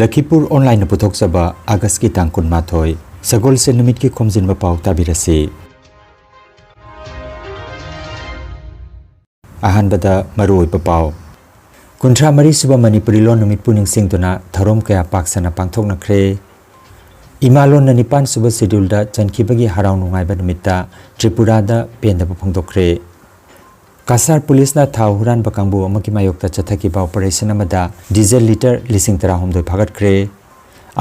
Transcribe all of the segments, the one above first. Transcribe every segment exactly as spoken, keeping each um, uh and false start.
ꯂꯈꯤꯄꯨꯔ ꯑꯣꯟꯂꯥꯏꯟꯅ ꯄꯨꯊꯣꯛꯆꯕ ꯑꯥꯒꯁꯀꯤ ꯇꯥꯡ ꯀꯨꯟꯃꯥꯊꯣꯏ, ꯁꯒꯣꯜꯁꯦꯟ ꯅꯨꯃꯤꯠꯀꯤ ꯈꯣꯝꯖꯤꯟꯕ ꯄꯥꯎ ꯇꯥꯕꯤꯔꯁꯤ꯫ ꯑꯍꯥꯟꯕꯗ ꯃꯔꯨꯑꯣꯏꯕ ꯄꯥꯎ꯫ ꯀꯨꯟꯊ꯭ꯔꯥ ꯃꯔꯤ ꯁꯨꯕ ꯃꯅꯤꯄꯨꯔꯤ ꯂꯣꯟ ꯅꯨꯃꯤꯠꯄꯨ ꯅꯤꯡꯁꯤꯡꯗꯨꯅ ꯊꯧꯔꯝ ꯀꯌꯥ ꯄꯥꯛ ꯁꯟꯅ ꯄꯥꯡꯊꯣꯛꯅꯈ꯭ꯔꯦ꯫ ꯏꯃꯥ ꯂꯣꯟꯅ ꯅꯤꯄꯥꯟ ꯁꯨꯕ ꯁꯦꯗ꯭ꯌꯨꯜꯗ ꯆꯟꯈꯤꯕꯒꯤ ꯍꯔꯥꯎ ꯅꯨꯡꯉꯥꯏꯕ ꯅꯨꯃꯤꯠꯇ ꯇ꯭ꯔꯤꯄꯨꯔꯥꯗ ꯄꯦꯟꯗꯕ ꯐꯣꯡꯗꯣꯛꯈ꯭ꯔꯦ꯫ ꯀꯁꯥꯔ ꯄꯨꯂꯤꯁꯅ ꯊꯥꯎ ꯍꯨꯔꯥꯟꯕ ꯀꯥꯡꯕꯨ ꯑꯃꯒꯤ ꯃꯥꯌꯣꯛꯇ ꯆꯠꯊꯈꯤꯕ ꯑꯣꯄꯔꯦꯁꯟ ꯑꯃꯗ ꯗꯤꯖꯜ ꯂꯤꯇꯔ ꯂꯤꯁꯤꯡ ꯇꯔꯥꯍꯨꯝꯗꯣꯏ ꯐꯥꯒꯠꯈ꯭ꯔꯦ꯫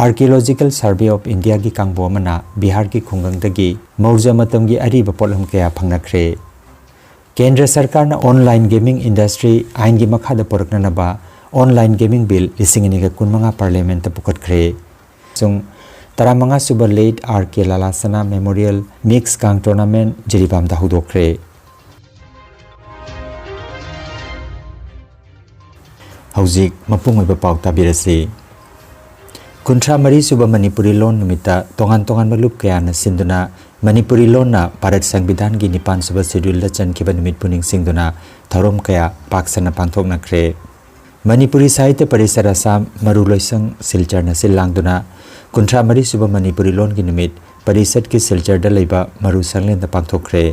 Archaeological Survey of Indiaꯒꯤ ꯀꯥꯡꯕꯨ ꯑꯃꯅ ꯕꯤꯍꯥꯔꯒꯤ ꯈꯨꯡꯒꯪꯗꯒꯤ ꯃꯧꯖ ꯃꯇꯝꯒꯤ ꯑꯔꯤꯕ ꯄꯣꯠꯂꯝ ꯀꯌꯥ ꯐꯪꯅꯈ꯭ꯔꯦ꯫ ꯀꯦꯟꯗ꯭ꯔ ꯁꯔꯀꯥꯔꯅ ꯑꯣꯟꯂꯥꯏꯟ ꯒꯦꯃꯤꯡ ꯏꯟꯗꯁꯇ꯭ꯔꯤ ꯑꯥꯏꯟꯒꯤ ꯃꯈꯥꯗ ꯄꯨꯔꯛꯅꯅꯕ ꯑꯣꯟꯂꯥꯏꯟ ꯒꯦꯃꯤꯡ ꯕꯤꯜ ꯂꯤꯁꯤꯡ ꯑꯅꯤꯒ ꯀꯨꯟꯃꯉꯥ ꯄꯥꯔꯂꯤꯌꯥꯃꯦꯟꯠꯇ ꯄꯨꯈꯠꯈ꯭ꯔꯦ꯫ ꯑꯃꯁꯨꯡ ꯇꯔꯥꯃꯉꯥ ꯁꯨꯕ ꯂꯦꯠ ꯑꯥꯔ ꯀꯦ ꯂꯥꯂꯥꯁꯅꯥ ꯃꯦꯃꯣꯔꯤꯌꯦꯜ ꯃꯤꯛꯁ ꯀꯥꯡ ꯇꯣꯔꯅꯥꯃꯦꯟꯠ ꯖꯤꯔꯤꯕꯥꯝꯗ ꯍꯧꯗꯣꯛꯈ꯭ꯔꯦ꯫ ꯍꯧꯖꯤꯛ ꯃꯄꯨꯡ ꯑꯣꯏꯕ ꯄꯥꯎ ꯇꯥꯕꯤꯔꯁꯤ꯫ ꯀꯨꯟꯊ꯭ꯔꯥ ꯃꯔꯤ ꯁꯨꯕ ꯃꯅꯤꯄꯨꯔꯤ ꯂꯣꯟ ꯅꯨꯃꯤꯠꯇ ꯇꯣꯉꯥꯟ ꯇꯣꯉꯥꯟꯕ ꯂꯨꯞ ꯀꯌꯥꯅ ꯁꯤꯟꯗꯨꯅ ꯃꯅꯤꯄꯨꯔꯤ ꯂꯣꯟꯅ ꯚꯥꯔꯠ ꯁꯪꯕꯤꯙꯥꯟꯒꯤ ꯅꯤꯄꯥꯟ ꯁꯨꯕ ꯁꯦꯗ꯭ꯌꯨꯜꯗ ꯆꯟꯈꯤꯕ ꯅꯨꯃꯤꯠꯄꯨ ꯅꯤꯡꯁꯤꯡꯗꯨꯅ ꯊꯧꯔꯝ ꯀꯌꯥ ꯄꯥꯛ ꯁꯟꯅ ꯄꯥꯡꯊꯣꯛꯅꯈ꯭ꯔꯦ꯫ ꯃꯅꯤꯄꯨꯔꯤ ꯁꯥꯍꯤꯇ꯭ꯌ ꯄꯔꯤꯁꯠ ꯑꯁꯥꯝ ꯃꯔꯨ ꯂꯣꯏꯁꯪ ꯁꯤꯜꯆꯔꯅ ꯁꯤꯜ ꯂꯥꯡꯗꯨꯅ ꯀꯨꯟꯊ꯭ꯔꯥ ꯃꯔꯤ ꯁꯨꯕ ꯃꯅꯤꯄꯨꯔꯤ ꯂꯣꯟꯒꯤ ꯅꯨꯃꯤꯠ ꯄꯔꯤꯁꯠꯀꯤ ꯁꯤꯜꯆꯔꯗ ꯂꯩꯕ ꯃꯔꯨ ꯁꯪꯂꯦꯟꯗ ꯄꯥꯡꯊꯣꯛꯈ꯭ꯔꯦ꯫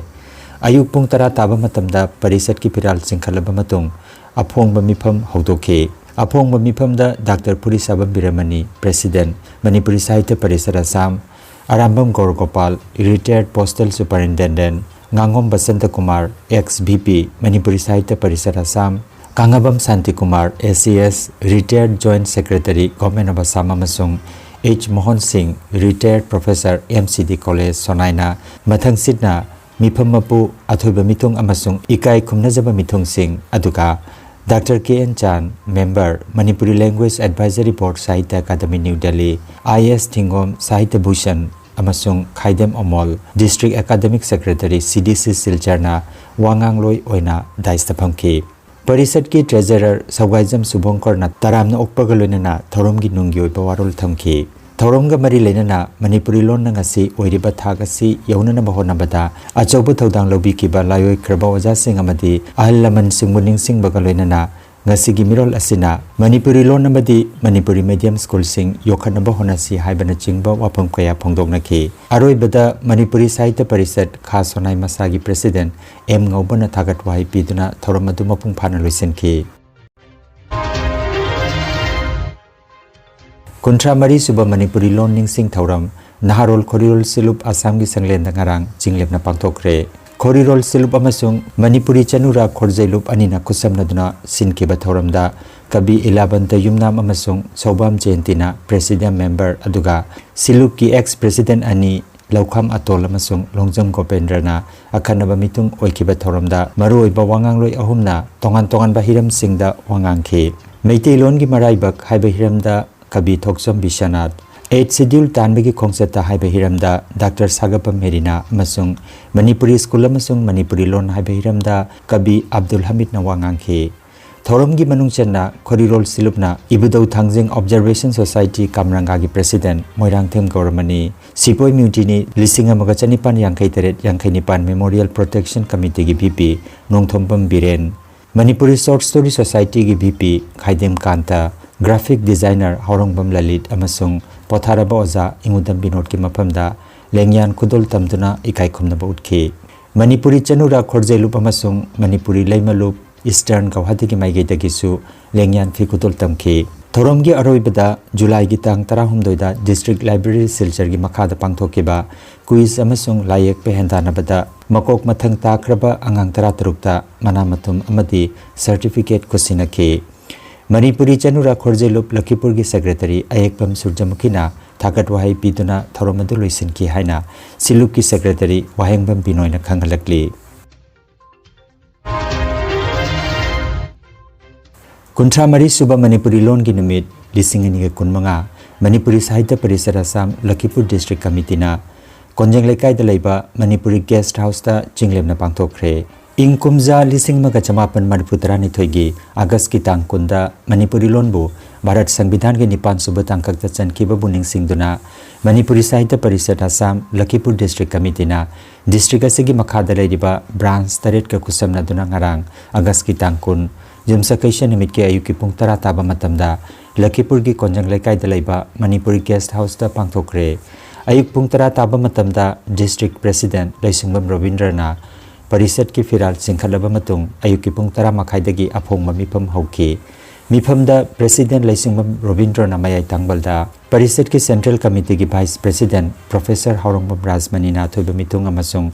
ꯑꯌꯨꯛ ꯄꯨꯡ ꯇꯔꯥ ꯇꯥꯕ ꯃꯇꯝꯗ ꯄꯔꯤꯁꯠꯀꯤ ꯐꯤꯔꯥꯜ ꯆꯤꯡꯈꯠꯂꯕ ꯃꯇꯨꯡ ꯑꯐꯣꯡꯕ ꯃꯤꯐꯝ ꯍꯧꯗꯣꯛꯈꯤ꯫ ꯑꯐꯣꯡꯕ ꯃꯤꯐꯝꯗ doctor Phurisabam Biramani, president, Manipuri Sahitya Parishad Assam, Arambam Gaurgopal, retired postal superintendent, ꯉꯥꯉꯣꯝ Basanta Kumar, ex V P, Manipuri Sahitya Parishad Assam, Kangabam Shantikumar, A C S, retired joint secretary, government of Assam, ꯑꯃꯁꯨꯡ ꯑꯩꯆ ꯃꯣꯍꯟ ꯁꯤꯡ, ꯔꯤꯇꯥꯌꯔꯗ ꯄ꯭ꯔꯣꯐꯦꯁꯔ, ꯑꯦꯝ ꯁꯤ ꯗꯤ ꯀꯣꯂꯦꯖ, ꯁꯣꯅꯥꯏꯅ ꯃꯊꯪꯁꯤꯠꯅ ꯃꯤꯐꯝ ꯃꯄꯨ, ꯑꯊꯣꯏꯕ ꯃꯤꯊꯨꯡ ꯑꯃꯁꯨꯡ ꯏꯀꯥꯏ ꯈꯨꯝꯅꯖꯕ ꯃꯤꯊꯨꯡꯁꯤꯡ, ꯑꯗꯨꯒ doctor K N Chan, member, Manipuri language advisory board, Sahitya academy, new Delhi, I S Thingom, Sahitya Bhushan, ꯑꯃꯁꯨꯡ Khaidem Amol, district academic secretary, C D ꯁꯤ ꯁꯤꯜꯆꯔꯅ ꯋꯥ ꯉꯥꯡꯂꯣꯏ ꯑꯣꯏꯅ ꯗꯥꯏꯁꯇ ꯐꯝꯈꯤ꯫ ꯄꯔꯤꯁꯠꯀꯤ ꯇ꯭ꯔꯦꯖꯔꯔ ꯁꯧꯒꯥꯏꯖꯝ ꯁꯨꯚꯪꯀꯔꯅ ꯇꯔꯥꯝꯅ ꯑꯣꯛꯄꯒ ꯂꯣꯏꯅꯅ ꯊꯧꯔꯝꯒꯤ ꯅꯨꯡꯒꯤ ꯑꯣꯏꯕ ꯋꯥꯔꯣꯜ ꯊꯝꯈꯤ꯫ ꯊꯧꯔꯝꯒ ꯃꯔꯤ ꯂꯩꯅꯅ ꯃꯅꯤꯄꯨꯔꯤ ꯂꯣꯟꯅ ꯉꯁꯤ ꯑꯣꯏꯔꯤꯕ ꯊꯥꯛ ꯑꯁꯤ ꯌꯧꯅꯅꯕ ꯍꯣꯠꯅꯕꯗ ꯑꯆꯧꯕ ꯊꯧꯗꯥꯡ ꯂꯧꯕꯤꯈꯤꯕ ꯂꯥꯏꯑꯣꯏꯈ꯭ꯔꯕ ꯑꯣꯖꯥꯁꯤꯡ ꯑꯃꯗꯤ ꯑꯍꯜ ꯂꯃꯟꯁꯤꯡꯕꯨ ꯅꯤꯡꯁꯤꯡꯕꯒ ꯂꯣꯏꯅꯅ ꯉꯁꯤꯒꯤ ꯃꯤꯔꯣꯜ ꯑꯁꯤꯅ ꯃꯅꯤꯄꯨꯔꯤ ꯂꯣꯟ ꯑꯃꯗꯤ ꯃꯅꯤꯄꯨꯔꯤ medium schoolꯁꯤꯡ ꯌꯣꯛꯈꯠꯅꯕ ꯍꯣꯠꯅꯁꯤ ꯍꯥꯏꯕꯅꯆꯤꯡꯕ ꯋꯥꯐꯝ ꯀꯌꯥ ꯐꯣꯡꯗꯣꯛꯅꯈꯤ꯫ ꯑꯔꯣꯏꯕꯗ ꯃꯅꯤꯄꯨꯔꯤ ꯁꯥꯍꯤꯇ꯭ꯌ ꯄꯔꯤꯁꯠ ꯈꯥ ꯁꯣꯅꯥꯏ ꯃꯁꯥꯒꯤ president ꯑꯦꯝ ꯉꯧꯕꯅ ꯊꯥꯒꯠ ꯋꯥꯍꯩ ꯄꯤꯗꯨꯅ ꯊꯧꯔꯝ ꯑꯗꯨ ꯃꯄꯨꯡ ꯐꯥꯅ ꯂꯣꯏꯁꯤꯟꯈꯤ꯫ ꯀꯨꯟꯊ꯭ꯔꯥ ꯃꯔꯤ ꯁꯨꯕ ꯃꯅꯤꯄꯨꯔꯤ ꯂꯣꯟ ꯅꯤꯡꯁꯤꯡ ꯊꯧꯔꯝ ꯅꯍꯥꯔꯣꯜ ꯈꯣꯔꯤꯔꯣꯜ ꯁꯤꯂꯨꯞ ꯑꯁꯥꯝꯒꯤ ꯁꯪꯂꯦꯟꯗ ꯉꯔꯥꯡ ꯆꯤꯡꯂꯦꯝꯅ ꯄꯥꯡꯊꯣꯛꯈ꯭ꯔꯦ꯫ ꯈꯣꯔꯤꯔꯣꯜ ꯁꯤꯂꯨꯞ ꯑꯃꯁꯨꯡ ꯃꯅꯤꯄꯨꯔꯤ ꯆꯅꯨꯔꯥ ꯈꯣꯔꯖꯩꯂꯨꯞ ꯑꯅꯤꯅ ꯈꯨꯠꯁꯝꯅꯗꯨꯅ ꯁꯤꯟꯈꯤꯕ ꯊꯧꯔꯝꯗ ꯀꯕꯤ ꯏꯂꯥꯕꯟꯇ ꯌꯨꯝꯅꯥꯝ ꯑꯃꯁꯨꯡ ꯁꯧꯕꯥꯝ ꯖꯌꯟꯇꯤꯅ president member, ꯑꯗꯨꯒ ꯁꯤꯂꯨꯞꯀꯤ ex president ꯑꯅꯤ ꯂꯧꯈꯥꯝ ꯑꯇꯣꯜ ꯑꯃꯁꯨꯡ ꯂꯣꯡꯖꯝ ꯒꯣꯄꯦꯟꯗ꯭ꯔꯅ ꯑꯈꯟꯅꯕ ꯃꯤꯇꯨꯡ ꯑꯣꯏꯈꯤꯕ ꯊꯧꯔꯝꯗ ꯃꯔꯨꯑꯣꯏꯕ ꯋꯥꯉꯥꯡꯂꯣꯏ ꯑꯍꯨꯝꯅ ꯇꯣꯉꯥꯟ ꯇꯣꯉꯥꯟꯕ ꯍꯤꯔꯝꯁꯤꯡꯗ ꯋꯥ ꯉꯥꯡꯈꯤ꯫ ꯃꯩꯇꯩꯂꯣꯟꯒꯤ ꯃꯔꯥꯏꯕꯛ ꯍꯥꯏꯕ ꯍꯤꯔꯝꯗ ꯀꯕꯤ ꯊꯣꯛꯆꯣꯝ ꯕꯤꯁ꯭ꯋꯅꯥꯊ, Eighth Schedule ꯇꯥꯟꯕꯒꯤ ꯈꯣꯡꯆꯠꯇ ꯍꯥꯏꯕ ꯍꯤꯔꯝꯗ ꯗꯥꯛꯇꯔ ꯁꯥꯒꯞꯄꯝ ꯃꯦꯔꯤꯅꯥ ꯑꯃꯁꯨꯡ ꯃꯅꯤꯄꯨꯔꯤ ꯁ꯭ꯀꯨꯜ ꯑꯃꯁꯨꯡ ꯃꯅꯤꯄꯨꯔꯤ ꯂꯣꯟ ꯍꯥꯏꯕ ꯍꯤꯔꯝꯗ ꯀꯕꯤ ꯑꯕꯗꯨꯜ ꯍꯃꯤꯗꯅ ꯋꯥ ꯉꯥꯡꯈꯤ꯫ ꯊꯧꯔꯝꯒꯤ ꯃꯅꯨꯡ ꯆꯟꯅ ꯈꯣꯔꯤꯔꯣꯜ ꯁꯤꯂꯨꯞꯅ ꯏꯕꯨꯙꯧ ꯊꯥꯡꯖꯤꯡ Observation Society ꯀꯥꯝꯔꯪꯒꯥꯒꯤ president ꯃꯣꯏꯔꯥꯡꯊꯦꯝ ꯒꯧꯔꯃꯅꯤ, ꯁꯤꯄꯣꯏ ꯃ꯭ꯌꯨꯇꯤꯅꯤ ꯂꯤꯁꯤꯡ ꯑꯃꯒ ꯆꯅꯤꯄꯥꯟ ꯌꯥꯡꯈꯩ ꯇꯔꯦꯠ ꯌꯥꯡꯈꯩ ꯅꯤꯄꯥꯟ Memorial Protection Committeeꯒꯤ VP Nongthombam Biren, Manipuri Short Story Societyꯒꯤ VP ꯈꯥꯏꯗꯦꯝ ꯀꯥꯟꯇ, graphic designer ꯍꯥꯎꯔꯪꯕꯝ ꯂꯂꯤꯠ ꯑꯃꯁꯨꯡ ꯄꯣꯊꯥꯔꯕ ꯑꯣꯖꯥ ꯏꯉꯨꯗꯝ ꯕꯤꯅꯣꯗꯀꯤ ꯃꯐꯝꯗ ꯂꯦꯡꯌꯥꯟ ꯈꯨꯗꯣꯜ ꯇꯝꯗꯨꯅ ꯏꯀꯥꯏ ꯈꯨꯝꯅꯕ ꯎꯠꯈꯤ꯫ ꯃꯅꯤꯄꯨꯔꯤ ꯆꯅꯨꯔꯥ ꯈꯣꯔꯖꯩꯂꯨꯞ ꯑꯃꯁꯨꯡ ꯃꯅꯤꯄꯨꯔꯤ ꯂꯩꯃꯂꯨꯞ Eastern Guwahatiꯒꯤ ꯃꯥꯏꯀꯩꯗꯒꯤꯁꯨ ꯂꯦꯡꯌꯥꯟ ꯐꯤ ꯈꯨꯗꯣꯜ ꯇꯝꯈꯤ꯫ ꯊꯧꯔꯝꯒꯤ ꯑꯔꯣꯏꯕꯗ ꯖꯨꯂꯥꯏꯒꯤ ꯇꯥꯡ ꯇꯔꯥꯍꯨꯝꯗꯣꯏꯗ District Library ꯁꯤꯜꯆꯔꯒꯤ ꯃꯈꯥꯗ ꯄꯥꯡꯊꯣꯛꯈꯤꯕ quiz ꯑꯃꯁꯨꯡ ꯂꯥꯏꯌꯦꯛꯄ ꯍꯦꯟꯗꯥꯟꯅꯕꯗ ꯃꯀꯣꯛ ꯃꯊꯪ ꯇꯥꯈ꯭ꯔꯕ ꯑꯉꯥꯡ ꯇꯔꯥꯇꯔꯨꯛꯇ ꯃꯅꯥ ꯃꯊꯨꯝ ꯑꯃꯗꯤ certificate ꯈꯨꯠꯁꯤꯟꯅꯈꯤ꯫ ꯃꯅꯤꯄꯨꯔꯤ ꯆꯅꯨꯔꯥ ꯈꯣꯔꯖꯩꯂꯨꯞ ꯂꯈꯤꯄꯨꯔꯒꯤ secretary ꯑꯌꯦꯛꯄꯝ ꯁꯨꯔꯖꯃꯨꯈꯤꯅ ꯊꯥꯒꯠ ꯋꯥꯍꯩ ꯄꯤꯗꯨꯅ ꯊꯧꯔꯝ ꯑꯗꯨ ꯂꯣꯏꯁꯤꯟꯈꯤ ꯍꯥꯏꯅ ꯁꯤꯂꯨꯞꯀꯤ secretary ꯋꯥꯍꯦꯡꯕꯝ ꯕꯤꯅꯣꯏꯅ ꯈꯪꯍꯜꯂꯛꯂꯤ꯫ ꯀꯨꯟꯊ꯭ꯔꯥ ꯃꯔꯤ ꯁꯨꯕ ꯃꯅꯤꯄꯨꯔꯤ ꯂꯣꯟꯒꯤ ꯅꯨꯃꯤꯠ ꯂꯤꯁꯤꯡ ꯑꯅꯤꯒ ꯀꯨꯟꯃꯉꯥ ꯃꯅꯤꯄꯨꯔꯤ ꯁꯥꯍꯤꯇ꯭ꯌ ꯄꯔꯤꯁꯠ ꯑꯁꯥꯝ ꯂꯈꯤꯄꯨꯔ district committeeꯅ ꯀꯣꯟꯖꯦꯡ ꯂꯩꯀꯥꯏꯗ ꯂꯩꯕ ꯃꯅꯤꯄꯨꯔꯤ guest houseꯇ ꯆꯤꯡꯂꯦꯝꯅ ꯄꯥꯡꯊꯣꯛꯈ꯭ꯔꯦ꯫ ꯏꯪ ꯀꯨꯝꯖꯥ ꯂꯤꯁꯤꯡ ꯑꯃꯒ ꯆꯃꯥꯄꯟ ꯃꯔꯤꯐꯨ ꯇꯔꯥꯅꯤꯊꯣꯏꯒꯤ ꯑꯥꯒꯁꯀꯤ ꯇꯥꯡ ꯀꯨꯟꯗ ꯃꯅꯤꯄꯨꯔꯤ ꯂꯣꯟꯕꯨ ꯚꯥꯔꯠ ꯁꯪꯕꯤꯙꯥꯟꯒꯤ ꯅꯤꯄꯥꯟ ꯁꯨꯕ ꯇꯥꯡꯀꯛꯇ ꯆꯟꯈꯤꯕꯕꯨ ꯅꯤꯡꯁꯤꯡꯗꯨꯅ ꯃꯅꯤꯄꯨꯔꯤ ꯁꯥꯍꯤꯇ꯭ꯌ ꯄꯔꯤꯁꯠ ꯑꯁꯥꯝ ꯂꯈꯤꯄꯨꯔ district committeeꯅ district ꯑꯁꯤꯒꯤ ꯃꯈꯥꯗ ꯂꯩꯔꯤꯕ branch ꯇꯔꯦꯠꯀ ꯈꯨꯠꯁꯝꯅꯗꯨꯅ ꯉꯔꯥꯡ ꯑꯥꯒꯁꯀꯤ ꯇꯥꯡ ꯀꯨꯟ ꯌꯨꯝꯁꯀꯩꯁ ꯅꯨꯃꯤꯠꯀꯤ ꯑꯌꯨꯛꯀꯤ ꯄꯨꯡ ꯇꯔꯥ ꯇꯥꯕ ꯃꯇꯝꯗ ꯂꯈꯤꯄꯨꯔꯒꯤ ꯀꯣꯟꯖꯪ ꯂꯩꯀꯥꯏꯗ ꯂꯩꯕ ꯃꯅꯤꯄꯨꯔꯤ ꯒꯦꯁꯠ ꯍꯥꯎꯁꯇ ꯄꯥꯡꯊꯣꯛꯈ꯭ꯔꯦ꯫ ꯑꯌꯨꯛ ꯄꯨꯡ ꯇꯔꯥ ꯇꯥꯕ ꯃꯇꯝꯗ ꯗꯤꯁꯇ꯭ꯔꯤꯛ ꯄ꯭ꯔꯦꯁꯤꯗꯦꯟꯠ ꯂꯩꯁꯤꯡꯕꯝ ꯔꯣꯕꯤꯟꯗ꯭ꯔꯅ ꯄꯔꯤꯁꯠꯀꯤ ꯐꯤꯔꯥꯜ ꯆꯤꯡꯈꯠꯂꯕ ꯃꯇꯨꯡ ꯑꯌꯨꯛꯀꯤ ꯄꯨꯡ ꯇꯔꯥ ꯃꯈꯥꯏꯗꯒꯤ ꯑꯐꯣꯡꯕ ꯃꯤꯐꯝ ꯍꯧꯈꯤ꯫ ꯃꯤꯐꯝꯗ ꯄ꯭ꯔꯦꯁꯤꯗꯦꯟꯠ ꯂꯩꯁꯤꯡꯕꯝ ꯔꯣꯕꯤꯟꯗ꯭ꯔꯅ ꯃꯌꯥꯏ ꯊꯪꯕꯗ ꯄꯔꯤꯁꯠꯀꯤ ꯁꯦꯟꯇ꯭ꯔꯦꯜ ꯀꯃꯤꯇꯤꯒꯤ ꯚꯥꯏꯁ ꯄ꯭ꯔꯦꯁꯤꯗꯦꯟꯠ ꯄ꯭ꯔꯣꯐꯦꯁꯔ ꯍꯥꯎꯔꯣꯡꯕꯝ ꯔꯥꯖꯃꯅꯤꯅ ꯑꯊꯣꯏꯕ ꯃꯤꯊꯨꯡ ꯑꯃꯁꯨꯡ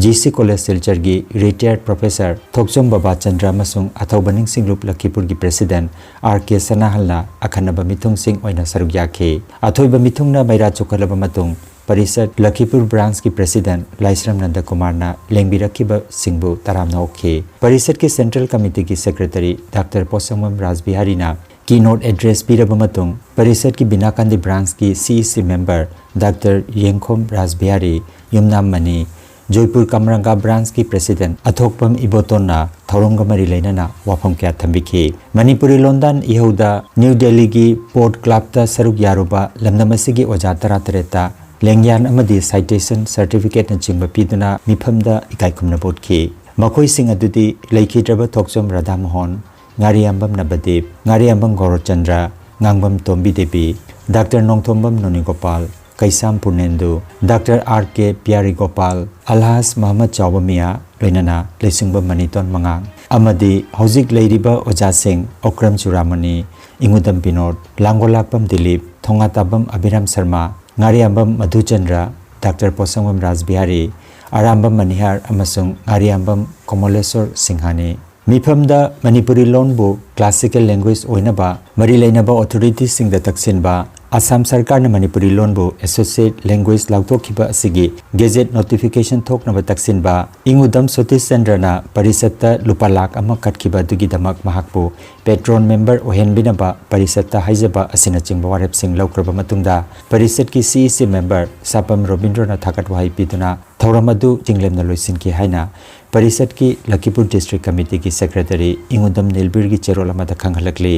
ꯖꯤ ꯁꯤ ꯀꯣꯂꯦꯖ ꯁꯤꯜꯆꯔꯒꯤ ꯔꯤꯇꯥꯌꯔꯗ ꯄ꯭ꯔꯣꯐꯦꯁꯔ ꯊꯣꯛꯆꯣꯝ ꯕꯕꯥꯆꯟꯗ꯭ꯔ ꯑꯃꯁꯨꯡ ꯑꯊꯧꯕ ꯅꯤꯡꯁꯤꯡꯂꯨꯞ ꯂꯈꯤꯄꯨꯔꯒꯤ ꯄ꯭ꯔꯦꯁꯤꯗꯦꯟꯠ ꯑꯥꯔ ꯀꯦ ꯁꯅꯥꯍꯜꯅ ꯑꯈꯟꯅꯕ ꯃꯤꯊꯨꯡꯁꯤꯡ ꯑꯣꯏꯅ ꯁꯔꯨꯛ ꯌꯥꯈꯤ꯫ ꯑꯊꯣꯏꯕ ꯃꯤꯊꯨꯡꯅ ꯃꯩꯔꯥ ꯆꯨꯈꯠꯂꯕ ꯃꯇꯨꯡ ꯄꯔꯤꯁꯠ ꯂꯈꯤꯄꯨꯔ ꯕ꯭ꯔꯥꯟꯁꯀꯤ ꯄ꯭ꯔꯦꯁꯤꯗꯦꯟꯠ ꯂꯥꯏꯁ꯭ꯔꯝ ꯅꯟꯗ ꯀꯨꯃꯥꯔꯅ ꯂꯦꯡꯕꯤꯔꯛꯈꯤꯕꯁꯤꯡꯕꯨ ꯇꯔꯥꯝꯅ ꯑꯣꯛꯈꯤ꯫ ꯄꯔꯤꯁꯠꯀꯤ ꯁꯦꯟꯇ꯭ꯔꯦꯜ ꯀꯃꯤꯇꯤꯒꯤ ꯁꯦꯀ꯭ꯔꯦꯇꯔꯤ ꯗꯥꯛꯇꯔ ꯄꯣꯁꯪꯕꯝ ꯔꯥꯖꯕꯤꯍꯥꯔꯤꯅ ꯀꯤ ꯅꯣꯠ ꯑꯦꯗ꯭ꯔꯦꯁ ꯄꯤꯔꯕ ꯃꯇꯨꯡ ꯄꯔꯤꯁꯠꯀꯤ ꯕꯤꯅꯥꯀꯥꯟꯗꯤ ꯕ꯭ꯔꯥꯟꯁꯀꯤ ꯁꯤ ꯏ ꯁꯤ ꯃꯦꯝꯕꯔ ꯗꯥꯛꯇꯔ ꯌꯦꯡꯈꯣꯝ ꯔꯥꯖꯕꯤꯍꯥꯔꯤ, ꯌꯨꯝꯅꯥꯝ ꯃꯅꯤ, ꯖꯣꯏꯄꯨꯔ ꯀꯥꯃꯔꯪꯒꯥ ꯕ꯭ꯔꯥꯟꯁꯀꯤ ꯄ꯭ꯔꯦꯁꯤꯗꯦꯟꯠ ꯑꯊꯣꯛꯄꯝ ꯏꯕꯣꯇꯣꯟꯅ ꯊꯧꯔꯝꯒ ꯃꯔꯤ ꯂꯩꯅꯅ ꯋꯥꯐꯝ ꯀꯌꯥ ꯊꯝꯕꯤꯈꯤ꯫ ꯃꯅꯤꯄꯨꯔꯤ ꯂꯣꯟꯗꯥꯟ ꯏꯍꯧꯗ ꯅ꯭ꯌꯨ ꯗꯦꯜꯂꯤꯒꯤ ꯄꯣꯔꯠ ꯀ꯭ꯂꯕꯇ ꯁꯔꯨꯛ ꯌꯥꯔꯨꯕ ꯂꯝꯗꯝ ꯑꯁꯤꯒꯤ ꯑꯣꯖꯥ ꯇꯔꯥ ꯇꯔꯦꯠꯇ ꯂꯦꯡꯌꯥꯟ ꯑꯃꯗꯤ ꯁꯥꯏꯇꯦꯁꯟ ꯁꯔꯇꯤꯐꯤꯀꯦꯠꯅꯆꯤꯡꯕ ꯄꯤꯗꯨꯅ ꯃꯤꯐꯝꯗ ꯏꯀꯥꯏ ꯈꯨꯝꯅꯕ ꯎꯠꯈꯤ꯫ ꯃꯈꯣꯏꯁꯤꯡ ꯑꯗꯨꯗꯤ ꯂꯩꯈꯤꯗ꯭ꯔꯕ Thokchom Radhamohan, Ngariyambam Nabadip, Ngariyambam Gourachandra, Ngangbam Tombi Devi, doctor Nongthombam Nonigopal, Keisham Purnendu, doctor R K Piyari Gopal, Alhaj Mohammad Chaoba Miya, ꯂꯣꯏꯅꯅ ꯂꯩꯁꯤꯡꯕꯝ ꯃꯅꯤꯇꯣꯟ ꯃꯉꯥꯡ ꯑꯃꯗꯤ ꯍꯧꯖꯤꯛ ꯂꯩꯔꯤꯕ ꯑꯣꯖꯥꯁꯤꯡ ꯑꯣꯀ꯭ꯔꯝ ꯆꯨꯔꯥꯃꯅꯤ, ꯏꯉꯨꯗꯝ ꯕꯤꯅꯣꯗ, ꯂꯥꯡꯒꯣꯜꯂꯥꯛꯄꯝ ꯗꯤꯂꯤꯞ, ꯊꯣꯉꯥꯇꯥꯕꯝ ꯑꯕꯤꯔꯥꯝ ꯁꯔꯃ, ꯉꯥꯔꯤꯌꯥꯝꯕꯝ ꯃꯙꯨꯆꯟꯗ꯭ꯔ, ꯗꯥꯛꯇꯔ ꯄꯣꯁꯪꯕꯝ ꯔꯥꯖꯕꯤꯍꯥꯔꯤ, ꯑꯔꯥꯝꯕꯝ ꯃꯅꯤꯍꯥꯔ ꯑꯃꯁꯨꯡ ꯉꯥꯔꯤꯌꯥꯝꯕꯝ ꯀꯣꯃꯣꯂꯦꯁꯣꯔ ꯁꯤꯡꯍꯅꯤ꯫ ꯃꯤꯐꯝꯗ ꯃꯅꯤꯄꯨꯔꯤ ꯂꯣꯟꯕꯨ ꯀ꯭ꯂꯥꯁꯤꯀꯦꯜ ꯂꯦꯡꯒ꯭ꯋꯦꯖ ꯑꯣꯏꯅꯕ ꯃꯔꯤ ꯂꯩꯅꯕ ꯑꯣꯊꯣꯔꯤꯇꯤꯁꯤꯡꯗ ꯇꯛꯁꯤꯟꯕ, ꯑꯁꯥꯝ ꯁꯔꯀꯥꯔꯅ ꯃꯅꯤꯄꯨꯔꯤ ꯂꯣꯟꯕꯨ ꯑꯦꯁꯣꯁꯤꯌꯦꯠ ꯂꯦꯡꯒ꯭ꯋꯦꯖ ꯂꯥꯎꯊꯣꯛꯈꯤꯕ ꯑꯁꯤꯒꯤ ꯒꯦꯖꯦꯠ ꯅꯣꯇꯤꯐꯤꯀꯦꯁꯟ ꯊꯣꯛꯅꯕ ꯇꯛꯁꯤꯟꯕ, ꯏꯉꯨꯗꯝ ꯁꯇꯤꯁ ꯆꯟꯗ꯭ꯔꯅ ꯄꯔꯤꯁꯠꯇ ꯂꯨꯄꯥ ꯂꯥꯈ ꯑꯃ ꯀꯠꯈꯤꯕ ꯑꯗꯨꯒꯤꯗꯃꯛ ꯃꯍꯥꯛꯄꯨ ꯄꯦꯇ꯭ꯔꯣꯟ ꯃꯦꯝꯕꯔ ꯑꯣꯏꯍꯟꯕꯤꯅꯕ ꯄꯔꯤꯁꯠꯇ ꯍꯥꯏꯖꯕ ꯑꯁꯤꯅꯆꯤꯡꯕ ꯋꯥꯔꯦꯞꯁꯤꯡ ꯂꯧꯈ꯭ꯔꯕ ꯃꯇꯨꯡꯗ, ꯄꯔꯤꯁꯠꯀꯤ ꯁꯤ ꯏ ꯁꯤ ꯃꯦꯝꯕꯔ ꯁꯥꯄꯝ ꯔꯣꯕꯤꯟꯗ꯭ꯔꯣꯅ ꯊꯥꯒꯠ ꯋꯥꯍꯩ ꯄꯤꯗꯨꯅ ꯊꯧꯔꯝ ꯑꯗꯨ ꯆꯤꯡꯂꯦꯝꯅ ꯂꯣꯏꯁꯤꯟꯈꯤ ꯍꯥꯏꯅ ꯄꯔꯤꯁꯠꯀꯤ ꯂꯈꯤꯄꯨꯔ ꯗꯤꯁꯇ꯭ꯔꯤꯛ ꯀꯃꯤꯇꯤꯒꯤ ꯁꯦꯀ꯭ꯔꯦꯇꯔꯤ ꯏꯉꯨꯗꯝ ꯅꯤꯜꯕꯤꯔꯒꯤ ꯆꯦꯔꯣꯜ ꯑꯃꯗ ꯈꯪꯍꯜꯂꯛꯂꯤ꯫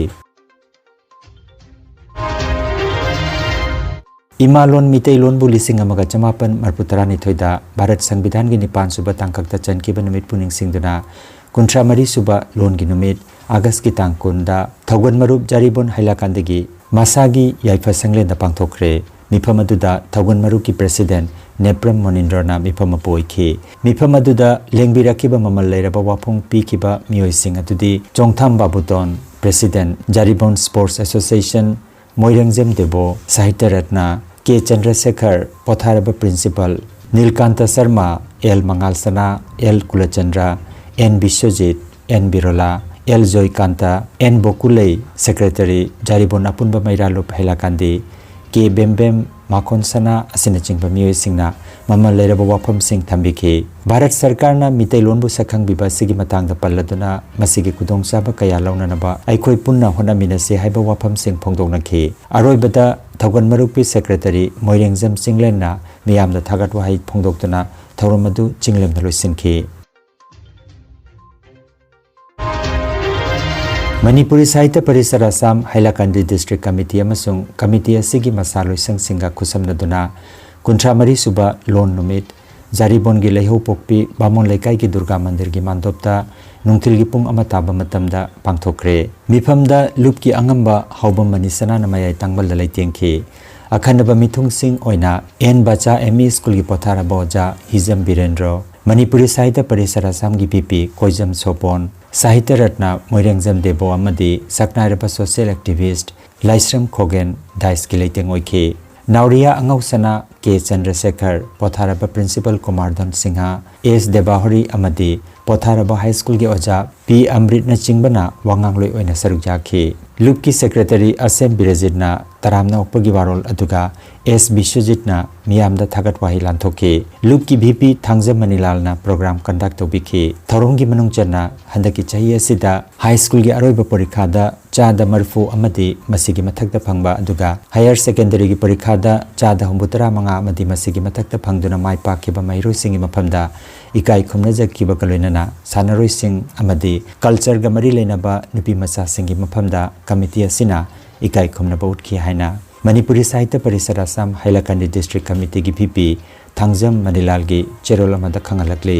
ꯏꯃꯥ ꯂꯣꯟ ꯃꯤꯇꯩꯂꯣꯟꯕꯨ ꯂꯤꯁꯤꯡ ꯑꯃꯒ ꯆꯃꯥꯄꯟ ꯃꯔꯤꯐꯨ ꯇꯔꯥꯅꯤꯊꯣꯏꯗ ꯚꯥꯔꯠ ꯁꯪꯕꯤꯙꯥꯟꯒꯤ ꯅꯤꯄꯥꯟ ꯁꯨꯕ ꯇꯥꯡꯀꯛꯇ ꯆꯟꯈꯤꯕ ꯅꯨꯃꯤꯠꯄꯨ ꯅꯤꯡꯁꯤꯡꯗꯨꯅ ꯀꯨꯟꯊ꯭ꯔꯥ ꯃꯔꯤ ꯁꯨꯕ ꯂꯣꯟꯒꯤ ꯅꯨꯃꯤꯠ ꯑꯥꯒꯁꯀꯤ ꯇꯥꯡ ꯀꯨꯟꯗ ꯊꯧꯒꯜ ꯃꯔꯨꯞ ꯖꯥꯔꯤꯕꯣꯟ ꯍꯩꯂꯥꯀꯥꯟꯗꯒꯤ ꯃꯁꯥꯒꯤ ꯌꯥꯏꯐ ꯁꯪꯂꯦꯟꯗ ꯄꯥꯡꯊꯣꯛꯈ꯭ꯔꯦ꯫ ꯃꯤꯐꯝ ꯑꯗꯨꯗ ꯊꯧꯒꯜ ꯃꯔꯨꯞꯀꯤ ꯄ꯭ꯔꯦꯁꯤꯗꯦꯟ ꯅꯦꯄ꯭ꯔꯝ ꯃꯣꯅꯤꯟꯗ꯭ꯔꯣꯅ ꯃꯤꯐꯝ ꯃꯄꯨ ꯑꯣꯏꯈꯤ꯫ ꯃꯤꯐꯝ ꯑꯗꯨꯗ ꯂꯦꯡꯕꯤꯔꯛꯈꯤꯕ ꯃꯃꯜ ꯂꯩꯔꯕ ꯋꯥꯐꯝ ꯄꯤꯈꯤꯕ ꯃꯤꯑꯣꯏꯁꯤꯡ ꯑꯗꯨꯗꯤ Chongtham Babuton, president, Jiribam sports association, Moirangjam Debo, Sahitya Ratna, K Chandrasekhar, ꯄꯣꯊꯥꯔꯕ principal, Nilkanta Sharma, L Mangal Sana, L Kulachandra, N Biswajit, N Birola, L Joykanta, N Bokulei, secretary, Jiribam ꯑꯄꯨꯟꯕ ꯃꯩꯔꯥꯂꯨꯞ ꯍꯩꯂꯥꯀꯥꯟꯗꯤ, ꯀꯦ ꯕꯦꯝꯕꯦꯝ, ꯃꯥꯈꯣꯟ ꯁꯅꯥ ꯑꯁꯤꯅꯆꯤꯡꯕ ꯃꯤꯑꯣꯏꯁꯤꯡꯅ ꯃꯃꯜ ꯂꯩꯔꯕ ꯋꯥꯐꯝꯁꯤꯡ ꯊꯝꯕꯤꯈꯤ꯫ ꯚꯥꯔꯠ ꯁꯔꯀꯥꯔꯅ ꯃꯤꯇꯩꯂꯣꯟꯕꯨ ꯁꯛꯈꯪꯕꯤꯕ ꯑꯁꯤꯒꯤ ꯃꯇꯥꯡꯗ ꯄꯜꯂꯗꯨꯅ ꯃꯁꯤꯒꯤ ꯈꯨꯗꯣꯡꯆꯥꯕ ꯀꯌꯥ ꯂꯧꯅꯅꯕ ꯑꯩꯈꯣꯏ ꯄꯨꯟꯅ ꯍꯣꯠꯅꯃꯤꯟꯅꯁꯤ ꯍꯥꯏꯕ ꯋꯥꯐꯝꯁꯤꯡ ꯐꯣꯡꯗꯣꯛꯅꯈꯤ꯫ ꯑꯔꯣꯏꯕꯗ ꯊꯧꯒꯜ ꯃꯔꯨꯞꯀꯤ ꯁꯦꯀ꯭ꯔꯦꯇꯔꯤ ꯃꯣꯏꯔꯦꯡꯖꯝ ꯆꯤꯡꯂꯦꯟꯅ ꯃꯤꯌꯥꯝꯗ ꯊꯥꯒꯠ ꯋꯥꯍꯩ ꯐꯣꯡꯗꯣꯛꯇꯨꯅ ꯊꯧꯔꯝ ꯑꯗꯨ ꯆꯤꯡꯂꯦꯝꯅ ꯂꯣꯏꯁꯤꯟꯈꯤ꯫ ꯃꯅꯤꯄꯨꯔꯤ ꯁꯥꯍꯤꯇ꯭ꯌ ꯄꯔꯤꯁꯠ ꯑꯁꯥꯝ, ꯍꯥꯏꯂꯥꯀꯟꯗꯤ ꯗꯤꯁꯇ꯭ꯔꯤꯛ ꯀꯃꯤꯇꯤ ꯑꯃꯁꯨꯡ ꯀꯃꯤꯇꯤ ꯑꯁꯤꯒꯤ ꯃꯁꯥ ꯂꯣꯏꯁꯪꯁꯤꯡꯒ ꯈꯨꯠꯁꯝꯅꯗꯨꯅ ꯀꯨꯟꯊ꯭ꯔꯥ ꯃꯔꯤ ꯁꯨꯕ ꯂꯣꯟ ꯅꯨꯃꯤꯠ ꯖꯥꯔꯤꯕꯣꯟꯒꯤ ꯂꯩꯍꯧꯄꯣꯛꯄꯤ ꯕꯥꯃꯣꯟ ꯂꯩꯀꯥꯏꯒꯤ ꯗꯨꯔꯒꯥ ꯃꯟꯗꯤꯔꯒꯤ ꯃꯥꯟꯗꯣꯞꯇ ꯅꯨꯡꯊꯤꯜꯒꯤ ꯄꯨꯡ ꯑꯃ ꯇꯥꯕ ꯃꯇꯝꯗ ꯄꯥꯡꯊꯣꯛꯈ꯭ꯔꯦ꯫ ꯃꯤꯐꯝꯗ ꯂꯨꯞꯀꯤ ꯑꯉꯝꯕ ꯍꯥꯎꯕꯝ ꯃꯅꯤꯁꯅꯥꯅ ꯃꯌꯥꯏ ꯇꯥꯡꯕꯜꯗ ꯂꯩꯇꯦꯡꯈꯤ꯫ ꯑꯈꯟꯅꯕ ꯃꯤꯊꯨꯡꯁꯤꯡ ꯑꯣꯏꯅ ꯑꯦꯟ ꯕꯆꯥ ꯑꯦꯝ ꯏ ꯁ꯭ꯀꯨꯜꯒꯤ ꯄꯣꯊꯥꯔꯕ ꯑꯣꯖꯥ ꯍꯤꯖꯝ ꯕꯤꯔꯦꯟꯗ꯭ꯔꯣ, ꯃꯅꯤꯄꯨꯔꯤ ꯁꯥꯍꯤꯇ꯭ꯌ ꯄꯔꯤꯁꯠ ꯑꯁꯥꯝꯒꯤ ꯚꯤ ꯄꯤ ꯀꯣꯏꯖꯝ ꯁꯣꯄꯣꯟ, ꯁꯥꯍꯤꯇ꯭ꯌ ꯔꯠꯅ ꯃꯣꯏꯔꯦꯡꯖꯝ ꯗꯦꯕꯣ ꯑꯃꯗꯤ ꯁꯛꯅꯥꯏꯔꯕ ꯁꯣꯁꯤꯌꯦꯜ ꯑꯦꯛꯇꯤꯚꯤꯁ꯭ꯠ ꯂꯥꯏꯁ꯭ꯔꯝ ꯈꯣꯒꯦꯟ ꯗꯥꯏꯁꯀꯤ ꯂꯩꯇꯦꯡ ꯑꯣꯏꯈꯤ꯫ ꯅꯥꯎꯔꯤꯌꯥ ꯑꯉꯧꯁꯅꯥ, ꯀꯦ ꯆꯟꯗ꯭ꯔꯁꯦꯈꯔ, ꯄꯣꯊꯥꯔꯕ ꯄ꯭ꯔꯤꯟꯁꯤꯄꯥꯜ ꯀꯨꯃꯥꯔꯙꯟ ꯁꯤꯡꯍ, ꯑꯦꯁ ꯗꯦꯕꯥꯍꯣꯔꯤ ꯑꯃꯗꯤ ꯄꯣꯊꯥꯔꯕ ꯍꯥꯏ ꯁ꯭ꯀꯨꯜꯒꯤ ꯑꯣꯖꯥ ꯄꯤ ꯑꯝꯔꯤꯠꯅꯆꯤꯡꯕꯅ ꯋꯥꯉꯥꯡꯂꯣꯏ ꯑꯣꯏꯅ ꯁꯔꯨꯛ ꯌꯥꯈꯤ꯫ ꯂꯨꯞꯀꯤ ꯁꯦꯀ꯭ꯔꯦꯇꯔꯤ ꯑꯁꯦꯝ ꯕꯤꯔꯖꯤꯠꯅ ꯇꯔꯥꯝꯅ ꯑꯣꯛꯄꯒꯤ ꯋꯥꯔꯣꯜ ꯑꯗꯨꯒ ꯑꯦꯁ ꯕꯤꯁ꯭ꯋꯖꯤꯠꯅ ꯃꯤꯌꯥꯝꯗ ꯊꯥꯒꯠ ꯋꯥꯍꯩ ꯂꯥꯟꯊꯣꯛꯈꯤ꯫ ꯂꯨꯞꯀꯤ ꯚꯤ ꯄꯤ ꯊꯥꯡꯖꯝ ꯃꯅꯤꯂꯥꯜꯅ ꯄ꯭ꯔꯣꯒ꯭ꯔꯥꯝ ꯀꯟꯗꯛ ꯇꯧꯕꯤꯈꯤ꯫ ꯊꯧꯔꯝꯒꯤ ꯃꯅꯨꯡ ꯆꯟꯅ ꯍꯟꯗꯛꯀꯤ ꯆꯍꯤ ꯑꯁꯤꯗ ꯍꯥꯏ ꯁ꯭ꯀꯨꯜꯒꯤ ꯑꯔꯣꯏꯕ ꯄꯔꯤꯈꯥꯗ ꯆꯥꯗ ꯃꯔꯤꯐꯨ ꯑꯃꯗꯤ ꯃꯁꯤꯒꯤ ꯃꯊꯛꯇ ꯐꯪꯕ, ꯑꯗꯨꯒ ꯍꯥꯌꯔ ꯁꯦꯀꯦꯟꯗꯔꯤꯒꯤ ꯄꯔꯤꯈꯥꯗ ꯆꯥꯗ ꯍꯨꯝꯐꯨꯇꯔꯥ ꯃꯉꯥ ꯑꯃꯗꯤ ꯃꯁꯤꯒꯤ ꯃꯊꯛꯇ ꯐꯪꯗꯨꯅ ꯃꯥꯏ ꯄꯥꯛꯈꯤꯕ ꯃꯍꯩꯔꯣꯏꯁꯤꯡꯒꯤ ꯃꯐꯝꯗ ꯏꯀꯥꯏ ꯈꯨꯝꯅꯖꯈꯤꯕꯒ ꯂꯣꯏꯅꯅ ꯁꯥꯟꯅꯔꯣꯏꯁꯤꯡ ꯑꯃꯗꯤ ꯀꯜꯆꯔꯒ ꯃꯔꯤ ꯂꯩꯅꯕ ꯅꯨꯄꯤ ꯃꯆꯥꯁꯤꯡꯒꯤ ꯃꯐꯝꯗ ꯀꯃꯤꯇꯤ ꯑꯁꯤꯅ ꯏꯀꯥꯏ ꯈꯨꯝꯅꯕ ꯎꯠꯈꯤ ꯍꯥꯏꯅ ꯃꯅꯤꯄꯨꯔꯤ ꯁꯥꯍꯤꯇ꯭ꯌ ꯄꯔꯤꯁꯠ ꯑꯁꯥꯝ ꯍꯥꯏꯂꯥꯀꯟꯗꯤ ꯗꯤꯁꯇ꯭ꯔꯤꯛ ꯀꯃꯤꯇꯤꯒꯤ ꯚꯤ ꯄꯤ ꯊꯥꯡꯖꯝ ꯃꯅꯤꯂꯥꯜꯒꯤ ꯆꯦꯔꯣꯜ ꯑꯃꯗ ꯈꯪꯍꯜꯂꯛꯂꯤ꯫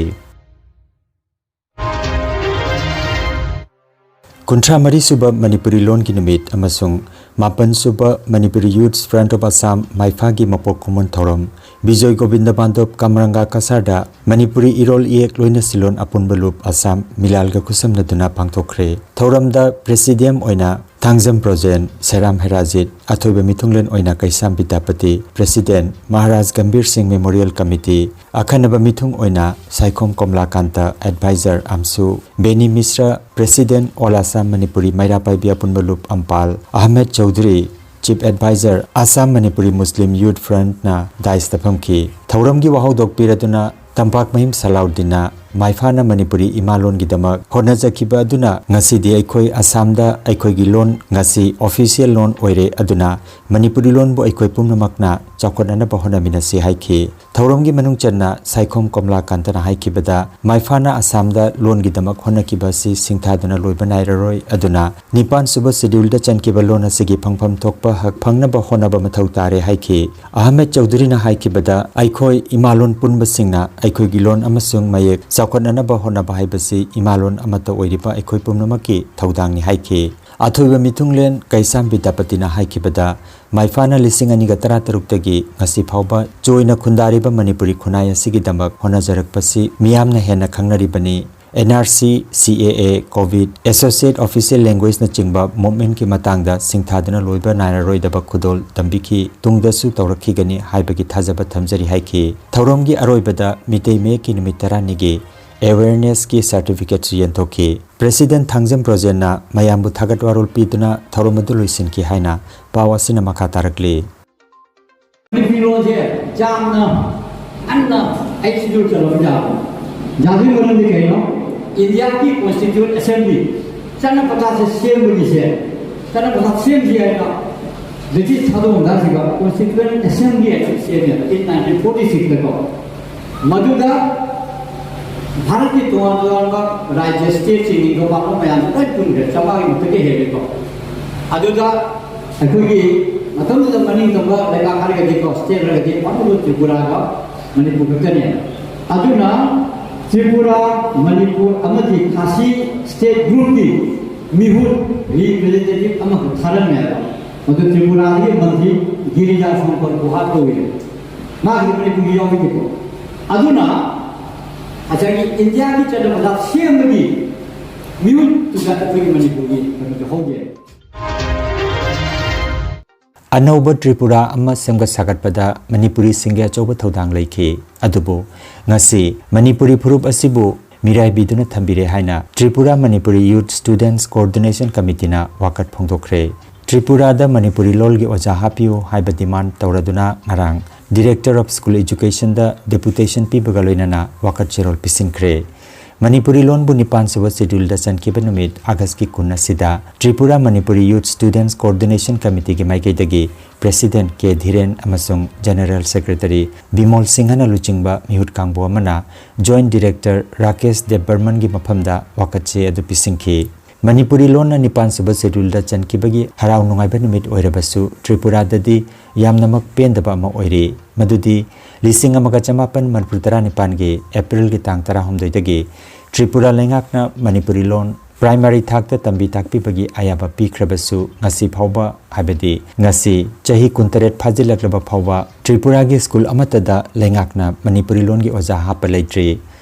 ꯀꯨꯟꯊ꯭ꯔꯥ ꯃꯔꯤ ꯁꯨꯕ ꯃꯅꯤꯄꯨꯔꯤ ꯂꯣꯟꯒꯤ ꯅꯨꯃꯤꯠ ꯑꯃꯁꯨꯡ ꯃꯥꯄꯟ ꯁꯨꯕ Manipuri Youth Front of Assam ꯃꯥꯏꯐꯥꯒꯤ ꯃꯄꯣꯛ ꯀꯨꯝꯑꯣꯟ ꯊꯧꯔꯝ ꯕꯤꯖꯣꯏ ꯒꯣꯕꯤꯟꯗ ꯃꯥꯟꯗꯣꯞ ꯀꯥꯃꯔꯪꯒꯥ ꯀꯁꯥꯔꯗ ꯃꯅꯤꯄꯨꯔꯤ ꯏꯔꯣꯜ ꯏꯌꯦꯛ ꯂꯣꯏꯅ ꯁꯤꯂꯣꯟ ꯑꯄꯨꯟꯕ ꯂꯨꯞ ꯑꯁꯥꯝ ꯃꯤꯂꯥꯜꯒ ꯈꯨꯠꯁꯝꯅꯗꯨꯅ ꯄꯥꯡꯊꯣꯛꯈ꯭ꯔꯦ꯫ ꯊꯧꯔꯝꯗ ꯄ꯭ꯔꯦꯁꯤꯗꯤꯌꯝ ꯑꯣꯏꯅ ꯊꯥꯡꯖꯝ ꯕ꯭ꯔꯣꯖꯦꯟ, ꯁꯦꯔꯥꯝ ꯍꯦꯔꯥꯖꯤꯠ, ꯑꯊꯣꯏꯕ ꯃꯤꯊꯨꯡꯂꯦꯟ ꯑꯣꯏꯅ ꯀꯩꯁꯥꯝ ꯕꯤꯗ꯭ꯌꯥꯄꯇꯤ, ꯄ꯭ꯔꯦꯁꯤꯗꯦꯟ ꯃꯍꯥꯔꯥꯖ ꯒꯝꯚꯤꯔ ꯁꯤꯡ ꯃꯦꯃꯣꯔꯤꯌꯦꯜ ꯀꯃꯤꯇꯤ, ꯑꯈꯟꯅꯕ ꯃꯤꯊꯨꯡ ꯑꯣꯏꯅ ꯁꯥꯏꯈꯣꯝ ꯀꯣꯝꯂꯥꯀꯥꯟꯇ, ꯑꯦꯗꯚꯥꯏꯖꯔ ꯑꯝꯁꯨ, ꯕꯦꯅꯤ ꯃꯤꯁ꯭ꯔ, ꯄ꯭ꯔꯦꯁꯤꯗꯦꯟ ꯑꯣꯜ ꯑꯁꯥꯝ ꯃꯅꯤꯄꯨꯔꯤ ꯃꯩꯔꯥ ꯄꯥꯏꯕꯤ ꯑꯄꯨꯟꯕ ꯂꯨꯞ ꯑꯝꯄꯥꯜ ꯑꯍꯃꯦꯗ ꯆꯧꯙꯨꯔꯤ, ꯆꯤꯐ ꯑꯦꯗꯚꯥꯏꯖꯔ ꯑꯁꯥꯝ ꯃꯅꯤꯄꯨꯔꯤ ꯃꯨꯁꯂꯤꯝ ꯌꯨꯊ ꯐ꯭ꯔꯟꯠꯅ ꯗꯥꯏꯁꯇ ꯐꯝꯈꯤ꯫ ꯊꯧꯔꯝꯒꯤ ꯋꯥꯍꯧꯗꯣꯛ ꯄꯤꯔꯗꯨꯅ ꯇꯝꯄꯥꯛꯃꯌꯨꯝ ꯁꯂꯥꯎꯗꯤꯟꯅ ꯃꯥꯏꯐꯥꯅ ꯃꯅꯤꯄꯨꯔꯤ ꯏꯃꯥ ꯂꯣꯟꯒꯤꯗꯃꯛ ꯍꯣꯠꯅꯖꯈꯤꯕ ꯑꯗꯨꯅ ꯉꯁꯤꯗꯤ ꯑꯩꯈꯣꯏ ꯑꯁꯥꯝꯗ ꯑꯩꯈꯣꯏꯒꯤ ꯂꯣꯟ ꯉꯁꯤ ꯑꯣꯐꯤꯁꯤꯌꯦꯜ ꯂꯣꯟ ꯑꯣꯏꯔꯦ, ꯑꯗꯨꯅ ꯃꯅꯤꯄꯨꯔꯤ ꯂꯣꯟꯕꯨ ꯑꯩꯈꯣꯏ ꯄꯨꯝꯅꯃꯛꯅ ꯆꯥꯎꯈꯠꯅꯅꯕ ꯍꯣꯠꯅꯃꯤꯟꯅꯁꯤ ꯍꯥꯏꯈꯤ꯫ ꯊꯧꯔꯝꯒꯤ ꯃꯅꯨꯡ ꯆꯟꯅ ꯁꯥꯏꯈꯣꯝ ꯀꯣꯝꯂꯥꯀꯥꯟꯇꯅ ꯍꯥꯏꯈꯤꯕꯗ, ꯃꯥꯏꯐꯥꯅ ꯑꯁꯥꯝꯗ ꯂꯣꯟꯒꯤꯗꯃꯛ ꯍꯣꯠꯅꯈꯤꯕ ꯑꯁꯤ ꯁꯤꯡꯊꯥꯗꯨꯅ ꯂꯣꯏꯕ ꯅꯥꯏꯔꯔꯣꯏ, ꯑꯗꯨꯅ ꯅꯤꯄꯥꯟ ꯁꯨꯕ ꯁꯦꯗ꯭ꯌꯨꯜꯗ ꯆꯟꯈꯤꯕ ꯂꯣꯟ ꯑꯁꯤꯒꯤ ꯐꯪꯐꯝ ꯊꯣꯛꯄ ꯍꯛ ꯐꯪꯅꯕ ꯍꯣꯠꯅꯕ ꯃꯊꯧ ꯇꯥꯔꯦ ꯍꯥꯏꯈꯤ꯫ ꯑꯍꯃꯦꯗ ꯆꯧꯙꯨꯔꯤꯅ ꯍꯥꯏꯈꯤꯕꯗ, ꯑꯩꯈꯣꯏ ꯏꯃꯥꯂꯣꯟ ꯄꯨꯟꯕꯁꯤꯡꯅ ꯑꯩꯈꯣꯏꯒꯤ ꯂꯣꯟ ꯑꯃꯁꯨꯡ ꯃꯌꯦꯛ ꯆꯥꯎꯈꯠꯅꯅꯕ ꯍꯣꯠꯅꯕ ꯍꯥꯏꯕꯁꯤ ꯏꯃꯥꯂꯣꯟ ꯑꯃꯠꯇ ꯑꯣꯏꯔꯤꯕ ꯑꯩꯈꯣꯏ ꯄꯨꯝꯅꯃꯛꯀꯤ ꯊꯧꯗꯥꯡꯅꯤ ꯍꯥꯏꯈꯤ꯫ ꯑꯊꯣꯏꯕ ꯃꯤꯊꯨꯡꯂꯦꯟ ꯀꯩꯁꯥꯝ ꯕꯤꯗ꯭ꯌꯥꯄꯇꯤꯅ ꯍꯥꯏꯈꯤꯕꯗ, ꯃꯥꯏꯐꯥꯅ ꯂꯤꯁꯤꯡ ꯑꯅꯤꯒ ꯇꯔꯥꯇꯔꯨꯛꯇꯒꯤ ꯉꯁꯤ ꯐꯥꯎꯕ ꯆꯣꯏꯅ ꯈꯨꯟꯗꯥꯔꯤꯕ ꯃꯅꯤꯄꯨꯔꯤ ꯈꯨꯟꯅꯥꯏ ꯑꯁꯤꯒꯤꯗꯃꯛ ꯍꯣꯠꯅꯖꯔꯛꯄꯁꯤ ꯃꯤꯌꯥꯝꯅ ꯍꯦꯟꯅ ꯈꯪꯅꯔꯤꯕꯅꯤ꯫ ꯑꯦꯟ ꯑꯥꯔ ꯁꯤ, ꯁꯤ ꯑꯦ ꯑꯦ, ꯀꯣꯚꯤꯗ, ꯑꯦꯁꯣꯁꯤꯌꯦꯠ ꯑꯣꯐꯤꯁꯤꯌꯦꯜ ꯂꯦꯡꯒ꯭ꯋꯦꯖꯅꯆꯤꯡꯕ ꯃꯨꯚꯃꯦꯟꯠꯀꯤ ꯃꯇꯥꯡꯗ ꯁꯤꯡꯊꯥꯗꯨꯅ ꯂꯣꯏꯕ ꯅꯥꯏꯔꯔꯣꯏꯗꯕ ꯈꯨꯗꯣꯜ ꯇꯝꯕꯤꯈꯤ, ꯇꯨꯡꯗꯁꯨ ꯇꯧꯔꯛꯈꯤꯒꯅꯤ ꯍꯥꯏꯕꯒꯤ ꯊꯥꯖꯕ ꯊꯝꯖꯔꯤ ꯍꯥꯏꯈꯤ꯫ ꯊꯧꯔꯝꯒꯤ ꯑꯔꯣꯏꯕꯗ ꯃꯤꯇꯩ ꯃꯌꯦꯛꯀꯤ ꯅꯨꯃꯤꯠ ꯇꯔꯥꯅꯤꯒꯤ ꯑꯦꯋꯦꯌꯔꯅꯦꯁꯀꯤ ꯁꯥꯔꯇꯤꯐꯤꯀꯦꯠꯁꯨ ꯌꯦꯟꯊꯣꯛꯈꯤ꯫ ꯄ꯭ꯔꯦꯁꯤꯗꯦꯟꯠ ꯊꯥꯡꯖꯝ ꯕ꯭ꯔꯣꯖꯦꯟꯅ ꯃꯌꯥꯝꯕꯨ ꯊꯥꯒꯠ ꯋꯥꯔꯣꯜ ꯄꯤꯗꯨꯅ ꯊꯧꯔꯝ ꯑꯗꯨ ꯂꯣꯏꯁꯤꯟꯈꯤ ꯍꯥꯏꯅ ꯄꯥꯎ ꯑꯁꯤꯅ ꯃꯈꯥ ꯇꯥꯔꯛꯂꯤ꯫ ꯃꯅꯤꯄꯨꯔꯤ ꯂꯣꯟꯁꯦ ꯌꯥꯝꯅ ꯉꯟꯅ ꯑꯩꯠ ꯁꯦꯗ꯭ꯌꯨꯜ ꯆꯜꯂꯕ ꯌꯥꯕ꯫ ꯌꯥꯗꯣꯏ ꯃꯔꯝꯗꯤ ꯀꯩꯅꯣ? ꯏꯟꯗꯤꯌꯥꯒꯤ ꯀꯣꯟꯁꯇꯤꯇ꯭ꯌꯨꯌꯦꯟꯠ ꯑꯦꯁꯦꯝꯕ꯭ꯂꯤ ꯆꯠꯅ ꯄꯊꯥꯞꯁꯦ ꯁꯦꯝꯕꯒꯤꯁꯦ, ꯆꯠꯅ ꯄꯊꯥꯞ ꯁꯦꯝꯁꯤ ꯍꯥꯏꯅ ꯕ꯭ꯔꯤꯇꯤꯁ ꯊꯥꯗꯣꯛꯑꯝꯗꯥꯏꯁꯤꯗ ꯀꯣꯟꯁꯇꯤꯇ꯭ꯌꯨꯌꯦꯟꯠ ꯑꯦꯁꯦꯝꯕ꯭ꯂꯤ ꯍꯥꯏꯅ ꯁꯦꯝꯃꯦꯕ, ꯏꯟ ꯅꯥꯏꯟꯇꯤꯟ ꯐꯣꯔꯇꯤ ꯁꯤꯛꯁꯇꯀꯣ꯫ ꯃꯗꯨꯗ ꯚꯥꯔꯠꯀꯤ ꯇꯣꯉꯥꯟ ꯇꯣꯉꯥꯟꯕ ꯔꯥꯖ꯭ꯌ, ꯁ꯭ꯇꯦꯠꯁꯤꯡ, ꯅꯤꯡꯊꯧ ꯄꯥꯟꯕ ꯃꯌꯥꯝ ꯂꯣꯏ ꯄꯨꯟꯈ꯭ꯔꯦ, ꯆꯥꯝꯃꯉꯥꯒꯤ ꯃꯊꯛꯇ ꯍꯦꯜꯂꯦꯀꯣ꯫ ꯑꯗꯨꯗ ꯑꯩꯈꯣꯏꯒꯤ ꯃꯇꯝꯗꯨꯗ ꯃꯅꯤꯡ ꯇꯝꯕ ꯂꯩꯕꯥꯛ ꯍꯥꯏꯔꯒꯗꯤꯀꯣ, ꯁ꯭ꯇꯦꯠ ꯍꯥꯏꯔꯒꯗꯤ ꯑꯄꯨꯟꯕ ꯇ꯭ꯔꯤꯄꯨꯔꯥꯒ ꯃꯅꯤꯄꯨꯔ ꯈꯛꯇꯅꯦ꯫ ꯑꯗꯨꯅ ꯇ꯭ꯔꯤꯄꯨꯔꯥ, ꯃꯅꯤꯄꯨꯔ ꯑꯃꯗꯤ ꯈꯥꯁꯤ ꯁ꯭ꯇꯦꯠ ꯒ꯭ꯔꯨꯞꯀꯤ ꯃꯤꯍꯨꯠ representative ꯑꯃꯈꯛ ꯊꯥꯔꯝꯃꯦ ꯍꯥꯏꯕ꯫ ꯃꯗꯨ ꯇ꯭ꯔꯤꯄꯨꯔꯥꯗꯒꯤ ꯃꯟꯇ꯭ꯔꯤ ꯒꯤꯔꯤꯖꯥ ꯁꯪꯀꯔ ꯒꯨꯍꯥ ꯀꯧꯏ꯫ ꯃꯥꯒꯤ ꯃꯅꯤꯄꯨꯔꯒꯤ ꯌꯥꯎꯔꯤꯕꯀꯣ꯫ ꯑꯗꯨꯅ ꯉꯁꯥꯏꯒꯤ ꯏꯟꯗꯤꯌꯥꯒꯤ ꯆꯠꯅꯕ ꯁꯦꯝꯕꯒꯤ ꯃꯤꯍꯨꯠꯇꯨꯗ ꯑꯩꯈꯣꯏꯒꯤ ꯃꯅꯤꯄꯨꯔꯒꯤ ꯀꯩꯅꯣꯁꯦ ꯍꯧꯒꯦ꯫ ꯑꯅꯧꯕ ꯇ꯭ꯔꯤꯄꯨꯔꯥ ꯑꯃ ꯁꯦꯝꯒꯠ ꯁꯥꯒꯠꯄꯗ ꯃꯅꯤꯄꯨꯔꯤꯁꯤꯡꯒꯤ ꯑꯆꯧꯕ ꯊꯧꯗꯥꯡ ꯂꯩꯈꯤ꯫ ꯑꯗꯨꯕꯨ ꯉꯁꯤ ꯃꯅꯤꯄꯨꯔꯤ ꯐꯨꯔꯨꯞ ꯑꯁꯤꯕꯨ ꯃꯤꯔꯥꯏꯕꯤꯗꯨꯅ ꯊꯝꯕꯤꯔꯦ ꯍꯥꯏꯅ ꯇ꯭ꯔꯤꯄꯨꯔꯥ ꯃꯅꯤꯄꯨꯔꯤ ꯌꯨꯠ ꯁ꯭ꯇꯨꯗꯦꯟꯠꯁ ꯀꯣꯑꯣꯔꯗꯤꯅꯦꯁꯟ ꯀꯃꯤꯇꯤꯅ ꯋꯥꯀꯠ ꯐꯣꯡꯗꯣꯛꯈ꯭ꯔꯦ꯫ ꯇ꯭ꯔꯤꯄꯨꯔꯥꯗ ꯃꯅꯤꯄꯨꯔꯤ ꯂꯣꯜꯒꯤ ꯑꯣꯖꯥ ꯍꯥꯞꯄꯤꯌꯨ ꯍꯥꯏꯕ ꯗꯤꯃꯥꯟ ꯇꯧꯔꯗꯨꯅ ꯉꯔꯥꯡ Director of School Educationꯗ ꯗꯦꯄꯨꯇꯦꯁꯟ ꯄꯤꯕꯒ ꯂꯣꯏꯅꯅ ꯋꯥꯀꯠ ꯆꯦꯔꯣꯜ ꯄꯤꯁꯤꯟꯈ꯭ꯔꯦ꯫ ꯃꯅꯤꯄꯨꯔꯤ ꯂꯣꯟꯕꯨ ꯅꯤꯄꯥꯟ ꯁꯨꯕ ꯁꯦꯗ꯭ꯌꯨꯜꯗ ꯆꯟꯈꯤꯕ ꯅꯨꯃꯤꯠ ꯑꯥꯒꯁꯀꯤ ꯀꯨꯟ ꯑꯁꯤꯗ ꯇ꯭ꯔꯤꯄꯨꯔꯥ ꯃꯅꯤꯄꯨꯔꯤ ꯌꯨꯠ ꯁ꯭ꯇꯨꯗꯦꯟꯠꯁ ꯀꯣꯑꯣꯔꯗꯤꯅꯦꯁꯟ ꯀꯃꯤꯇꯤꯒꯤ ꯃꯥꯏꯀꯩꯗꯒꯤ ꯄ꯭ꯔꯦꯁꯤꯗꯦꯟꯠ ꯀꯦ ꯙꯤꯔꯦꯟ ꯑꯃꯁꯨꯡ ꯖꯦꯅꯔꯦꯜ ꯁꯦꯀ꯭ꯔꯦꯇꯔꯤ ꯕꯤꯃꯣꯜ ꯁꯤꯡꯍꯅ ꯂꯨꯆꯤꯡꯕ ꯃꯤꯍꯨꯠ ꯀꯥꯡꯕꯨ ꯑꯃꯅ ꯖꯣꯏꯟꯠ ꯗꯤꯔꯦꯛꯇꯔ ꯔꯥꯀꯦꯁ ꯗꯦꯕꯕꯔꯃꯟꯒꯤ ꯃꯐꯝꯗ ꯋꯥꯀꯠꯆꯦ ꯑꯗꯨ ꯄꯤꯁꯤꯟꯈꯤ꯫ ꯃꯅꯤꯄꯨꯔꯤ ꯂꯣꯟꯅ ꯅꯤꯄꯥꯟ ꯁꯨꯕ ꯁꯦꯗ꯭ꯌꯨꯜꯗ ꯆꯟꯈꯤꯕꯒꯤ ꯍꯔꯥꯎ ꯅꯨꯡꯉꯥꯏꯕ ꯅꯨꯃꯤꯠ ꯑꯣꯏꯔꯕꯁꯨ ꯇ꯭ꯔꯤꯄꯨꯔꯥꯗꯗꯤ ꯌꯥꯝꯅꯃꯛ ꯄꯦꯟꯗꯕ ꯑꯃ ꯑꯣꯏꯔꯤ꯫ ꯃꯗꯨꯗꯤ ꯂꯤꯁꯤꯡ ꯑꯃꯒ ꯆꯃꯥꯄꯟ ꯃꯔꯤꯐꯨ ꯇꯔꯥꯅꯤꯄꯥꯟꯒꯤ ꯑꯦꯄ꯭ꯔꯤꯜꯒꯤ ꯇꯥꯡ ꯇꯔꯥꯍꯨꯝꯗꯣꯏꯗꯒꯤ ꯇ꯭ꯔꯤꯄꯨꯔꯥ ꯂꯩꯉꯥꯛꯅ ꯃꯅꯤꯄꯨꯔꯤ ꯂꯣꯟ ꯄ꯭ꯔꯥꯏꯃꯥꯔꯤ ꯊꯥꯛꯇ ꯇꯝꯕꯤ ꯇꯥꯛꯄꯤꯕꯒꯤ ꯑꯌꯥꯕ ꯄꯤꯈ꯭ꯔꯕꯁꯨ ꯉꯁꯤ ꯐꯥꯎꯕ, ꯍꯥꯏꯕꯗꯤ ꯉꯁꯤ ꯆꯍꯤ ꯀꯨꯟꯇꯔꯦꯠ ꯐꯥꯖꯤꯜꯂꯛꯂꯕ ꯐꯥꯎꯕ ꯇ꯭ꯔꯤꯄꯨꯔꯥꯒꯤ ꯁ꯭ꯀꯨꯜ ꯑꯃꯠꯇꯗ ꯂꯩꯉꯥꯛꯅ ꯃꯅꯤꯄꯨꯔꯤ ꯂꯣꯟꯒꯤ ꯑꯣꯖꯥ ꯍꯥꯞꯄ ꯂꯩꯇ꯭ꯔꯤ꯫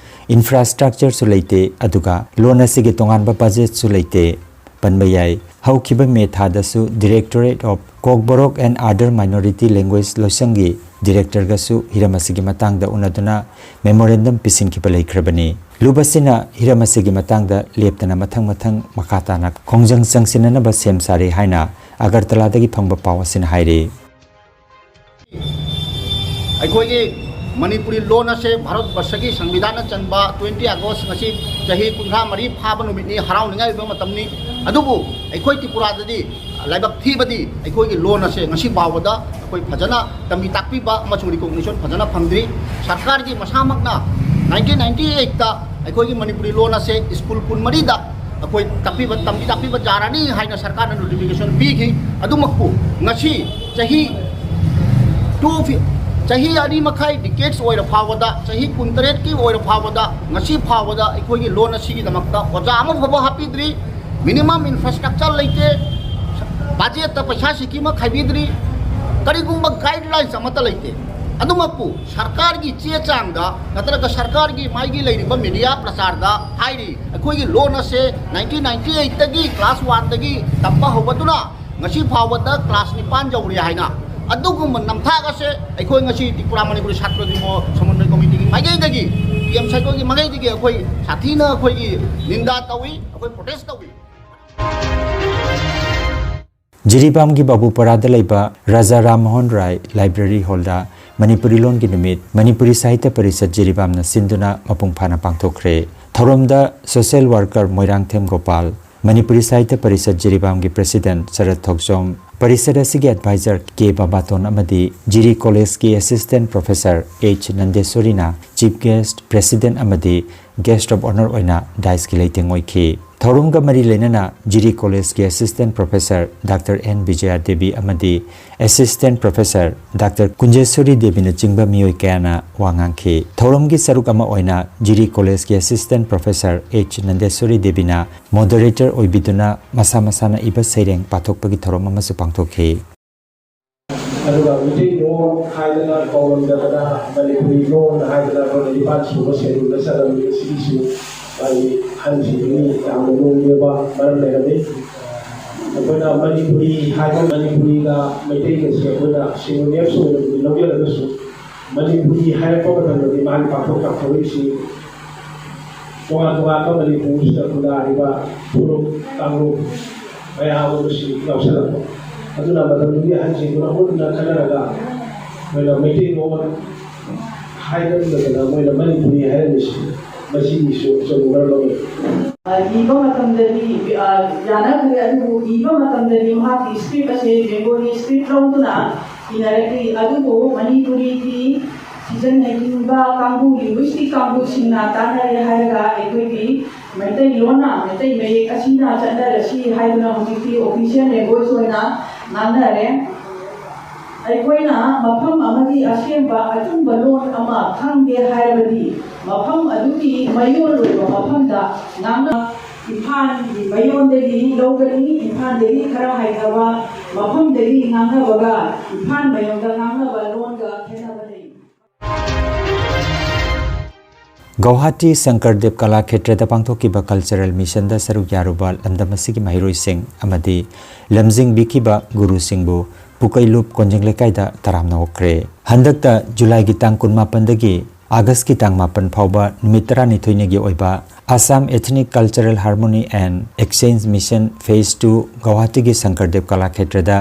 ꯏꯟꯐ꯭ꯔꯥꯁ꯭ꯇ꯭ꯔꯛꯆꯔꯁꯨ ꯂꯩꯇꯦ, ꯑꯗꯨꯒ ꯂꯣꯟ ꯑꯁꯤꯒꯤ ꯇꯣꯉꯥꯟꯕ ꯕꯖꯦꯠꯁꯨ ꯂꯩꯇꯦ꯫ ꯄꯟꯕ ꯌꯥꯏ, ꯍꯧꯈꯤꯕ ꯃꯦ ꯊꯥꯗꯁꯨ Directorate of Kokborok and Other Minority Language ꯂꯣꯏꯁꯪꯒꯤ ꯗꯤꯔꯦꯛꯇꯔꯒꯁꯨ ꯍꯤꯔꯝ ꯑꯁꯤꯒꯤ ꯃꯇꯥꯡꯗ ꯎꯅꯗꯨꯅ ꯃꯦꯃꯣꯔꯦꯟꯗꯝ ꯄꯤꯁꯤꯟꯈꯤꯕ ꯂꯩꯈ꯭ꯔꯕꯅꯤ꯫ ꯂꯨꯞ ꯑꯁꯤꯅ ꯍꯤꯔꯝ ꯑꯁꯤꯒꯤ ꯃꯇꯥꯡꯗ ꯂꯦꯞꯇꯅ ꯃꯊꯪ ꯃꯊꯪ ꯃꯈꯥ ꯇꯥꯅ ꯈꯣꯡꯖꯪ ꯆꯪꯁꯤꯟꯅꯅꯕ ꯁꯦꯝ ꯁꯥꯔꯤ ꯍꯥꯏꯅ ꯑꯒꯔꯇꯂꯥꯗꯒꯤ ꯐꯪꯕ ꯄꯥꯎ ꯑꯁꯤꯅ ꯍꯥꯏꯔꯤ꯫ ꯑꯩꯈꯣꯏꯒꯤ ꯃꯅꯤꯄꯨꯔꯤ ꯂꯣꯟ ꯑꯁꯦ ꯚꯥꯔꯠ ꯕꯔꯁꯒꯤ ꯁꯪꯕꯤꯙꯥꯟꯅ ꯆꯟꯕ twenty August, ꯉꯁꯤ ꯆꯍꯤ ꯀꯨꯟꯊ꯭ꯔꯥ ꯃꯔꯤ ꯐꯥꯕ ꯅꯨꯃꯤꯠꯅꯤ, ꯍꯔꯥꯎꯅꯤꯡꯉꯥꯏ ꯑꯣꯏꯕ ꯃꯇꯝꯅꯤ꯫ ꯑꯗꯨꯕꯨ ꯑꯩꯈꯣꯏ ꯇ꯭ꯔꯤꯄꯨꯔꯥꯗꯗꯤ ꯂꯥꯏꯕꯛ ꯊꯤꯕꯗꯤ ꯑꯩꯈꯣꯏꯒꯤ ꯂꯣꯟ ꯑꯁꯦ ꯉꯁꯤ ꯐꯥꯎꯕꯗ ꯑꯩꯈꯣꯏ ꯐꯖꯅ ꯇꯝꯕꯤ ꯇꯥꯛꯄꯤꯕ ꯑꯃꯁꯨꯡ recognition ꯐꯖꯅ ꯐꯪꯗ꯭ꯔꯤ꯫ ꯁꯔꯀꯥꯔꯒꯤ ꯃꯁꯥꯃꯛꯅ nineteen ninety eight ꯑꯩꯈꯣꯏꯒꯤ ꯃꯅꯤꯄꯨꯔꯤ ꯂꯣꯟ ꯑꯁꯦ ꯁ꯭ꯀꯨꯜ ꯀꯨꯟꯃꯔꯤꯗ ꯑꯩꯈꯣꯏ ꯇꯥꯛꯄꯤꯕ, ꯇꯝꯕꯤ ꯇꯥꯛꯄꯤꯕ ꯌꯥꯔꯅꯤ ꯍꯥꯏꯅ ꯁꯔꯀꯥꯔꯅ notification ꯄꯤꯈꯤ꯫ ꯑꯗꯨꯃꯛꯄꯨ ꯉꯁꯤ ꯆꯍꯤ two, ꯆꯍꯤ ꯑꯅꯤ ꯃꯈꯥꯏ decades ꯑꯣꯏꯔ ꯐꯥꯎꯕꯗ, ꯆꯍꯤ ꯀꯨꯟꯇꯔꯦꯠꯀꯤ ꯑꯣꯏꯔ ꯐꯥꯎꯕꯗ, ꯉꯁꯤ ꯐꯥꯎꯕꯗ ꯑꯩꯈꯣꯏꯒꯤ ꯂꯣꯟ ꯑꯁꯤꯒꯤꯗꯃꯛꯇ ꯑꯣꯖꯥ ꯑꯃ ꯐꯥꯎꯕ ꯍꯥꯞꯄꯤꯗ꯭ꯔꯤ꯫ Minimum infrastructure ꯂꯩꯇꯦ, ꯕꯖꯦꯠꯇ ꯄꯩꯁꯥ ꯁꯤꯀꯤ ꯑꯃ ꯈꯥꯏꯕꯤꯗ꯭ꯔꯤ, ꯀꯔꯤꯒꯨꯝꯕ ꯒꯥꯏꯗꯂꯥꯏꯟꯁ ꯑꯃꯠꯇ ꯂꯩꯇꯦ꯫ ꯑꯗꯨꯃꯛꯄꯨ ꯁꯔꯀꯥꯔꯒꯤ ꯆꯦ ꯆꯥꯡꯗ ꯅꯠꯇ꯭ꯔꯒ ꯁꯔꯀꯥꯔꯒꯤ ꯃꯥꯒꯤ ꯂꯩꯔꯤꯕ ꯃꯤꯗꯤꯌꯥ ꯄ꯭ꯔꯆꯥꯔꯗ ꯍꯥꯏꯔꯤ, ꯑꯩꯈꯣꯏꯒꯤ ꯂꯣꯟ ꯑꯁꯦ ꯅꯥꯏꯟꯇꯤꯟ ꯅꯥꯏꯟꯇꯤ ꯑꯩꯠꯇꯒꯤ ꯀ꯭ꯂꯥꯁ ꯋꯥꯟꯗꯒꯤ ꯇꯝꯕ ꯍꯧꯕꯗꯨꯅ ꯉꯁꯤ ꯐꯥꯎꯕꯗ ꯀ꯭ꯂꯥꯁ ꯅꯤꯄꯥꯟ ꯌꯧꯔꯦ ꯍꯥꯏꯅ꯫ ꯑꯗꯨꯒꯨꯝꯕ ꯅꯝꯊꯥꯛ ꯑꯁꯦ ꯑꯩꯈꯣꯏ ꯉꯁꯤ ꯇ꯭ꯔꯤꯄꯨꯔꯥ ꯃꯅꯤꯄꯨꯔꯤ ꯁꯥꯇ꯭ꯔ ꯌꯨꯅꯤꯌꯟ ꯁꯃꯟꯋꯌ ꯀꯃꯤꯇꯤꯒꯤ ꯃꯥꯏꯀꯩꯗꯒꯤ, ꯇꯤ ꯑꯦꯝ ꯁꯥꯏꯀꯜꯒꯤ ꯃꯥꯏꯀꯩꯗꯒꯤ ꯑꯩꯈꯣꯏ ꯁꯥꯊꯤꯅ ꯑꯩꯈꯣꯏꯒꯤ ꯅꯤꯟꯗꯥ ꯇꯧꯏ, ꯑꯩꯈꯣꯏ ꯄ꯭ꯔꯣꯇꯦꯁ ꯇꯧꯏ꯫ ꯖꯤꯔꯤꯕꯥꯝꯒꯤ ꯕꯥꯕꯨꯄꯔꯥꯗ ꯂꯩꯕ ꯔꯥꯖꯥ ꯔꯥꯝ ꯃꯣꯍꯟ ꯔꯥꯏ ꯂꯥꯏꯕ꯭ꯔꯦꯔꯤ ꯍꯣꯜꯗ ꯃꯅꯤꯄꯨꯔꯤ ꯂꯣꯟꯒꯤ ꯅꯨꯃꯤꯠ, ꯃꯅꯤꯄꯨꯔꯤ ꯁꯥꯍꯤꯇ꯭ꯌ ꯄꯔꯤꯁꯠ ꯖꯤꯔꯤꯕꯥꯝꯅ ꯁꯤꯟꯗꯨꯅ ꯃꯄꯨꯡ ꯐꯥꯅ ꯄꯥꯡꯊꯣꯛꯈ꯭ꯔꯦ꯫ ꯊꯧꯔꯝꯗ ꯁꯣꯁꯤꯌꯦꯜ ꯋꯥꯔꯀꯔ ꯃꯣꯏꯔꯥꯡꯊꯦꯝ ꯒꯣꯄꯥꯜ, ꯃꯅꯤꯄꯨꯔꯤ ꯁꯥꯍꯤꯇ꯭ꯌ ꯄꯔꯤꯁꯠ ꯖꯤꯔꯤꯕꯥꯝꯒꯤ ꯄ꯭ꯔꯦꯁꯤꯗꯦꯟꯠ ꯁꯔꯠ ꯊꯣꯛꯆꯣꯝ, ꯄꯔꯤꯁꯠ ꯑꯁꯤꯒꯤ ꯑꯦꯗꯚꯥꯏꯖꯔ ꯀꯦ ꯕꯥꯕꯥꯇꯣꯟ ꯑꯃꯗꯤ ꯖꯤꯔꯤ ꯀꯣꯂꯦꯖꯀꯤ ꯑꯦꯁꯤꯁꯇꯦꯟꯠ ꯄ꯭ꯔꯣꯐꯦꯁꯔ ꯑꯩꯆ ꯅꯟꯗꯦꯁꯣꯔꯤꯅ ꯆꯤꯐ ꯒꯦꯁ꯭ꯠ, ꯄ꯭ꯔꯦꯁꯤꯗꯦꯟꯠ ꯑꯃꯗꯤ ꯒꯦꯁ꯭ꯠ ꯑꯣꯐ ꯑꯣꯅꯔ ꯑꯣꯏꯅ ꯗꯥꯏꯁꯀꯤ ꯂꯩꯇꯦꯡ ꯑꯣꯏꯈꯤ꯫ ꯊꯧꯔꯝꯒ ꯃꯔꯤ ꯂꯩꯅꯅ ꯖꯤꯔꯤ ꯀꯣꯂꯦꯖꯀꯤ assistant professor doctor N Bijaya Devi ꯑꯃꯗꯤ ꯑꯦꯁꯤꯁꯇꯦꯟꯠ ꯄ꯭ꯔꯣꯐꯦꯁꯔ ꯗꯥꯛꯇꯔ ꯀꯨꯟꯖꯦꯁꯣꯔꯤ ꯗꯦꯕꯤꯅꯆꯤꯡꯕ ꯃꯤꯑꯣꯏ ꯀꯌꯥꯅ ꯋꯥ ꯉꯥꯡꯈꯤ꯫ ꯊꯧꯔꯝꯒꯤ ꯁꯔꯨꯛ ꯑꯃ ꯑꯣꯏꯅ ꯖꯤꯔꯤ ꯀꯣꯂꯦꯖꯀꯤ ꯑꯦꯁꯤꯁꯇꯦꯟꯠ ꯄ꯭ꯔꯣꯐꯦꯁꯔ ꯑꯩꯆ ꯅꯟꯗꯦꯁꯣꯔꯤ ꯗꯦꯕꯤꯅ ꯃꯣꯗꯔꯦꯇꯔ ꯑꯣꯏꯕꯤꯗꯨꯅ ꯃꯁꯥ ꯃꯁꯥꯅ ꯏꯕ ꯁꯩꯔꯦꯡ ꯄꯥꯊꯣꯛꯄꯒꯤ ꯊꯧꯔꯝ ꯑꯃꯁꯨ ꯄꯥꯡꯊꯣꯛꯈꯤ꯫ ꯑꯗꯨꯒ ꯃꯩꯇꯩꯂꯣꯟ ꯍꯥꯏꯗꯅ ꯀꯧꯔꯝꯗꯕꯗ ꯃꯅꯤꯄꯨꯔꯤ ꯂꯣꯟ ꯍꯥꯏꯗꯅ ꯑꯩꯈꯣꯏꯅ ꯅꯤꯄꯥꯟ ꯁꯨꯕ ꯁꯦꯗꯨꯜꯗ ꯆꯠꯂꯝꯃꯤ꯫ ꯁꯤꯒꯤꯁꯨ ꯑꯩ ꯑꯍꯟꯁꯤꯡꯗꯒꯤ ꯌꯥꯝꯅ ꯅꯣꯡꯅꯤꯡꯕ ꯃꯔꯝ ꯂꯩꯔꯝꯃꯤ꯫ ꯑꯩꯈꯣꯏꯅ ꯃꯅꯤꯄꯨꯔꯤ ꯍꯥꯏꯕ, ꯃꯅꯤꯄꯨꯔꯤꯒ ꯃꯩꯇꯩꯒꯁꯦ ꯑꯩꯈꯣꯏꯅ ꯁꯤꯅꯣꯅꯤꯝꯁ ꯑꯣꯏꯅꯕꯨꯗꯤ ꯂꯧꯖꯔꯒꯁꯨ, ꯃꯅꯤꯄꯨꯔꯤ ꯍꯥꯏꯔꯛꯄ ꯃꯇꯝꯗꯗꯤ ꯃꯥꯒꯤ ꯄꯥꯛꯊꯣꯛ ꯆꯥꯎꯊꯣꯔꯛꯏꯁꯤ ꯇꯣꯉꯥꯟ ꯇꯣꯉꯥꯟꯕ ꯃꯅꯤꯄꯨꯔꯁꯤꯗ ꯈꯨꯟꯗꯥꯔꯤꯕ ꯐꯨꯔꯨꯞ ꯀꯥꯡꯂꯨꯞ ꯃꯌꯥꯝ ꯑꯃꯁꯤ ꯌꯥꯎꯁꯜꯂꯛꯄ꯫ ꯑꯗꯨꯅ ꯃꯇꯝꯗꯨꯒꯤ ꯑꯍꯟꯁꯤꯡꯗꯨꯅ ꯃꯨꯟꯅ ꯈꯟꯅꯔꯒ ꯑꯩꯈꯣꯏꯅ ꯃꯩꯇꯩꯂꯣꯟ ꯍꯥꯏꯅꯔꯝꯗꯗꯅ ꯃꯣꯏꯅ ꯃꯅꯤꯄꯨꯔꯤ ꯍꯥꯏꯔꯝꯃꯤꯁꯤ, ꯃꯁꯤꯒꯤꯁꯨ ꯑꯆꯧꯕ ꯃꯔꯝ ꯑꯃꯅꯤ꯫ ꯏꯕ ꯃꯇꯝꯗꯗꯤ, ꯑ, ꯌꯥꯅꯈ꯭ꯔꯦ, ꯑꯗꯨꯕꯨ ꯏꯕ ꯃꯇꯝꯗꯗꯤ ꯃꯍꯥꯛꯀꯤ script ꯑꯁꯦ Bengali script ꯂꯧꯗꯨꯅ ꯏꯅꯔꯛꯂꯤ꯫ ꯑꯗꯨꯕꯨ ꯃꯅꯤꯄꯨꯔꯤꯒꯤ ꯊꯤꯖꯤꯟ ꯍꯩꯖꯤꯟꯕ ꯀꯥꯡꯕꯨ, linguistic ꯀꯥꯡꯕꯨꯁꯤꯡꯅ ꯇꯥꯟꯅꯔꯦ ꯍꯥꯏꯔꯒ ꯑꯩꯈꯣꯏꯒꯤ ꯃꯩꯇꯩꯂꯣꯟꯅ, ꯃꯩꯇꯩ ꯃꯌꯦꯛ ꯑꯁꯤꯅ ꯆꯠꯅꯔꯁꯤ ꯍꯥꯏꯗꯨꯅ ꯍꯧꯖꯤꯛꯇꯤ official language ꯑꯣꯏꯅ ꯉꯥꯡꯅꯔꯦ꯫ ꯑꯩꯈꯣꯏꯅ ꯃꯐꯝ ꯑꯃꯒꯤ ꯑꯁꯦꯡꯕ ꯑꯆꯨꯝꯕ ꯂꯣꯟ ꯑꯃ ꯈꯪꯒꯦ ꯍꯥꯏꯔꯕꯗꯤ, ꯃꯐꯝ ꯑꯗꯨꯒꯤ ꯃꯌꯣꯜ ꯑꯣꯏꯕ ꯃꯐꯝꯗ ꯉꯥꯡꯅ ꯏꯝꯐꯥꯜꯒꯤ ꯃꯌꯣꯟꯗꯒꯤ ꯂꯧꯒꯅꯤ꯫ ꯏꯝꯐꯥꯜꯗꯒꯤ ꯈꯔ ꯍꯥꯏꯊꯕ ꯃꯐꯝꯗꯒꯤ ꯉꯥꯡꯅꯕꯒ ꯏꯝꯐꯥꯜ ꯃꯌꯣꯟꯗ ꯉꯥꯡꯅꯕ ꯂꯣꯟꯒ ꯈꯦꯠꯅꯕ ꯂꯩ꯫ ꯒꯧꯍꯥꯇꯤ ꯁꯪꯀꯔꯗꯦꯕ ꯀꯂꯥ ꯈꯦꯇ꯭ꯔꯗ ꯄꯥꯡꯊꯣꯛꯈꯤꯕ ꯀꯜꯆꯔꯦꯜ ꯃꯤꯁꯟꯗ ꯁꯔꯨꯛ ꯌꯥꯔꯨꯕ ꯂꯝꯗꯝ ꯑꯁꯤꯒꯤ ꯃꯍꯩꯔꯣꯏꯁꯤꯡ ꯑꯃꯗꯤ ꯂꯝꯖꯤꯡꯕꯤꯈꯤꯕ ꯒꯨꯔꯨꯁꯤꯡꯕꯨ ꯄꯨꯀꯩꯂꯨꯞ ꯀꯣꯟꯖꯤꯡ ꯂꯩꯀꯥꯏꯗ ꯇꯔꯥꯝꯅ ꯑꯣꯛꯈ꯭ꯔꯦ꯫ ꯍꯟꯗꯛꯇ ꯖꯨꯂꯥꯏꯒꯤ ꯇꯥꯡ ꯀꯨꯟꯃꯥꯄꯟꯗꯒꯤ ꯑꯥꯒꯁꯀꯤ ꯇꯥꯡ ꯃꯥꯄꯟ ꯐꯥꯎꯕ ꯅꯨꯃꯤꯠ ꯇꯔꯥꯅꯤꯊꯣꯏꯅꯤꯒꯤ ꯑꯣꯏꯕ Assam Ethnic Cultural Harmony and Exchange Mission Phase two ꯒꯧꯍꯥꯇꯤꯒꯤ ꯁꯪꯀꯔꯗꯦꯕ ꯀꯂꯥ ꯈꯦꯇ꯭ꯔꯗ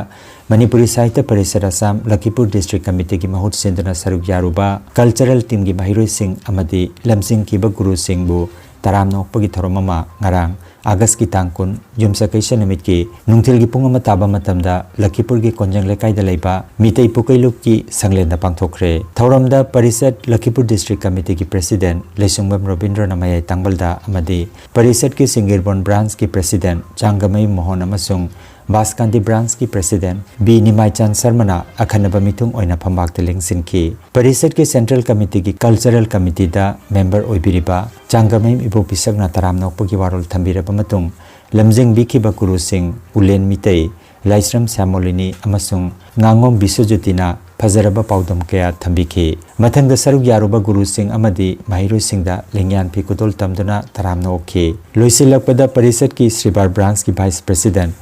ꯃꯅꯤꯄꯨꯔꯤ ꯁꯥꯍꯤꯇ꯭ꯌ ꯄꯔꯤꯁꯠ ꯑꯁꯥꯝ ꯂꯈꯤꯄꯨꯔ ꯗꯤꯁꯇ꯭ꯔꯤꯛ ꯀꯃꯤꯇꯤꯒꯤ ꯃꯍꯨꯠ ꯁꯤꯟꯗꯨꯅ ꯁꯔꯨꯛ ꯌꯥꯔꯨꯕ ꯀꯜꯆꯔꯦꯜ ꯇꯤꯝꯒꯤ ꯃꯍꯩꯔꯣꯏꯁꯤꯡ ꯑꯃꯗꯤ ꯂꯝꯖꯤꯡꯈꯤꯕ ꯒꯨꯔꯨꯁꯤꯡꯕꯨ ꯇꯔꯥꯝꯅ ꯑꯣꯛꯄꯒꯤ ꯊꯧꯔꯝ ꯑꯃ ꯉꯔꯥꯡ ꯑꯥꯒꯁꯀꯤ ꯇꯥꯡ ꯀꯨꯟ, ꯌꯨꯝꯁꯀꯩꯁ ꯅꯨꯃꯤꯠꯀꯤ ꯅꯨꯡꯊꯤꯜꯒꯤ ꯄꯨꯡ ꯑꯃ ꯇꯥꯕ ꯃꯇꯝꯗ ꯂꯈꯤꯄꯨꯔꯒꯤ ꯀꯣꯟꯖꯪ ꯂꯩꯀꯥꯏꯗ ꯂꯩꯕ ꯃꯤꯇꯩ ꯄꯨꯀꯩꯂꯨꯞꯀꯤ ꯁꯪꯂꯦꯟꯗ ꯄꯥꯡꯊꯣꯛꯈ꯭ꯔꯦ꯫ ꯊꯧꯔꯝꯗ ꯄꯔꯤꯁꯠ ꯂꯈꯤꯄꯨꯔ ꯗꯤꯁꯇ꯭ꯔꯤꯛ ꯀꯃꯤꯇꯤꯒꯤ ꯄ꯭ꯔꯦꯁꯤꯗꯦꯟꯠ ꯂꯩꯁꯨꯡꯕꯝ ꯔꯣꯕꯤꯟꯗ꯭ꯔꯅ ꯃꯌꯥꯏ ꯇꯥꯡꯕꯜꯗ ꯑꯃꯗꯤ ꯄꯔꯤꯁꯠꯀꯤ ꯁꯤꯡꯒꯤꯔꯕꯣꯟ ꯕ꯭ꯔꯥꯟꯁꯀꯤ ꯄ꯭ꯔꯦꯁꯤꯗꯦꯟꯠ ꯆꯥꯡꯒꯃꯩ ꯃꯣꯍꯣꯟ ꯑꯃꯁꯨꯡ ꯕꯥꯁꯀꯥꯟꯗꯤ ꯕ꯭ꯔꯥꯟꯁꯀꯤ ꯄ꯭ꯔꯦꯁꯤꯗꯦꯟꯠ ꯕꯤ ꯅꯤꯃꯥꯏꯆꯥꯟ ꯁꯔꯃꯅ ꯑꯈꯟꯅꯕ ꯃꯤꯊꯨꯡ ꯑꯣꯏꯅ ꯐꯝꯕꯥꯛꯇ ꯂꯦꯡꯁꯤꯟꯈꯤ꯫ ꯄꯔꯤꯁꯠꯀꯤ ꯁꯦꯟꯇ꯭ꯔꯦꯜ ꯀꯃꯤꯇꯤꯒꯤ ꯀꯜꯆꯔꯦꯜ ꯀꯃꯤꯇꯤꯗ ꯃꯦꯝꯕꯔ ꯑꯣꯏꯕꯤꯔꯤꯕ ꯆꯥꯡꯒꯃꯩ ꯏꯕꯣꯛ ꯄꯤꯁꯛꯅ ꯇꯔꯥꯝꯅ ꯑꯣꯛꯄꯒꯤ ꯋꯥꯔꯣꯜ ꯊꯝꯕꯤꯔꯕ ꯃꯇꯨꯡ, ꯂꯝꯖꯤꯡꯕꯤꯈꯤꯕ ꯒꯨꯔꯨꯁꯤꯡ ꯎꯂꯦꯟ ꯃꯤꯇꯩ, ꯂꯥꯏꯁ꯭ꯔꯝ ꯁ꯭ꯌꯥꯃꯣꯂꯤꯅꯤ ꯑꯃꯁꯨꯡ ꯉꯥꯉꯣꯝ ꯕꯤꯁ꯭ꯋꯖꯣꯇꯤꯅ ꯐꯖꯔꯕ ꯄꯥꯎꯗꯝ ꯀꯌꯥ ꯊꯝꯕꯤꯈꯤ꯫ ꯃꯊꯪꯗ ꯁꯔꯨꯛ ꯌꯥꯔꯨꯕ ꯒꯨꯔꯨꯁꯤꯡ ꯑꯃꯗꯤ ꯃꯍꯩꯔꯣꯏꯁꯤꯡꯗ ꯂꯦꯡꯌꯥꯟ ꯐꯤ ꯈꯨꯗꯣꯜ ꯇꯝꯗꯨꯅ ꯇꯔꯥꯝꯅ ꯑꯣꯛꯈꯤ꯫ ꯂꯣꯏꯁꯤꯜꯂꯛꯄꯗ ꯄꯔꯤꯁꯠꯀꯤ ꯁ꯭ꯔꯤꯕꯥꯔ ꯕ꯭ꯔꯥꯟꯁꯀꯤ ꯚꯥꯏꯁ ꯄ꯭ꯔꯦꯁꯤꯗꯦꯟꯠ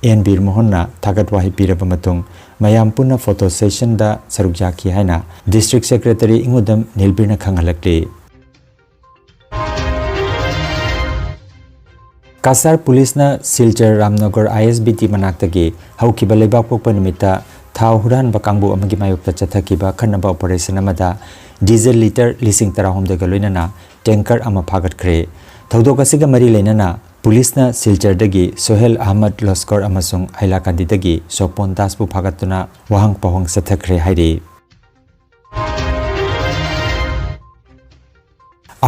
ꯑꯦꯟ ꯕꯤꯔ ꯃꯣꯍꯟꯅ ꯊꯥꯒꯠ ꯋꯥꯍꯩ ꯄꯤꯔꯕ ꯃꯇꯨꯡ, ꯃꯌꯥꯝ ꯄꯨꯟꯅ ꯐꯣꯇꯣ ꯁꯦꯁꯟꯗ ꯁꯔꯨꯛ ꯌꯥꯈꯤ ꯍꯥꯏꯅ ꯗꯤꯁꯇ꯭ꯔꯤꯛ ꯁꯦꯀ꯭ꯔꯦꯇꯔꯤ ꯏꯉꯨꯗꯝ ꯅꯤꯜꯕꯤꯔꯅ ꯈꯪꯍꯜꯂꯛꯂꯤ꯫ ꯀꯁꯥꯔ ꯄꯨꯂꯤꯁꯅ ꯁꯤꯜꯆꯔ ꯔꯥꯝꯅꯒꯔ ꯑꯥꯏ ꯑꯦꯁ ꯕꯤ ꯇꯤ ꯃꯅꯥꯛꯇꯒꯤ ꯍꯧꯈꯤꯕ ꯂꯩꯕꯥꯛꯄꯣꯛꯄ ꯅꯨꯃꯤꯠꯇ ꯊꯥꯎ ꯍꯨꯔꯥꯟꯕ ꯀꯥꯡꯕꯨ ꯑꯃꯒꯤ ꯃꯥꯌꯣꯛꯇ ꯆꯠꯊꯈꯤꯕ ꯑꯈꯟꯅꯕ ꯑꯣꯄꯔꯦꯁꯟ ꯑꯃꯗ ꯗꯤꯖꯜ ꯂꯤꯇꯔ ꯂꯤꯁꯤꯡ ꯇꯔꯥꯍꯨꯝꯗꯣꯏꯒ ꯂꯣꯏꯅꯅ ꯇꯦꯡꯀꯔ ꯑꯃ ꯐꯥꯒꯠꯈ꯭ꯔꯦ꯫ ꯊꯧꯗꯣꯛ ꯑꯁꯤꯒ ꯃꯔꯤ ꯂꯩꯅꯅ ꯄꯨꯂꯤꯁꯅ ꯁꯤꯜꯆꯔꯗꯒꯤ ꯁꯣꯍꯦꯜ ꯑꯍꯃꯗ ꯂꯣꯁꯀꯔ ꯑꯃꯁꯨꯡ ꯍꯥꯏꯂꯥꯀꯥꯟꯗꯤꯗꯒꯤ ꯁꯣꯄꯣꯟ ꯗꯥꯁꯄꯨ ꯐꯥꯒꯠꯇꯨꯅ ꯋꯥꯍꯪ ꯄꯥꯎꯍꯪ ꯆꯠꯊꯈ꯭ꯔꯦ ꯍꯥꯏꯔꯤ꯫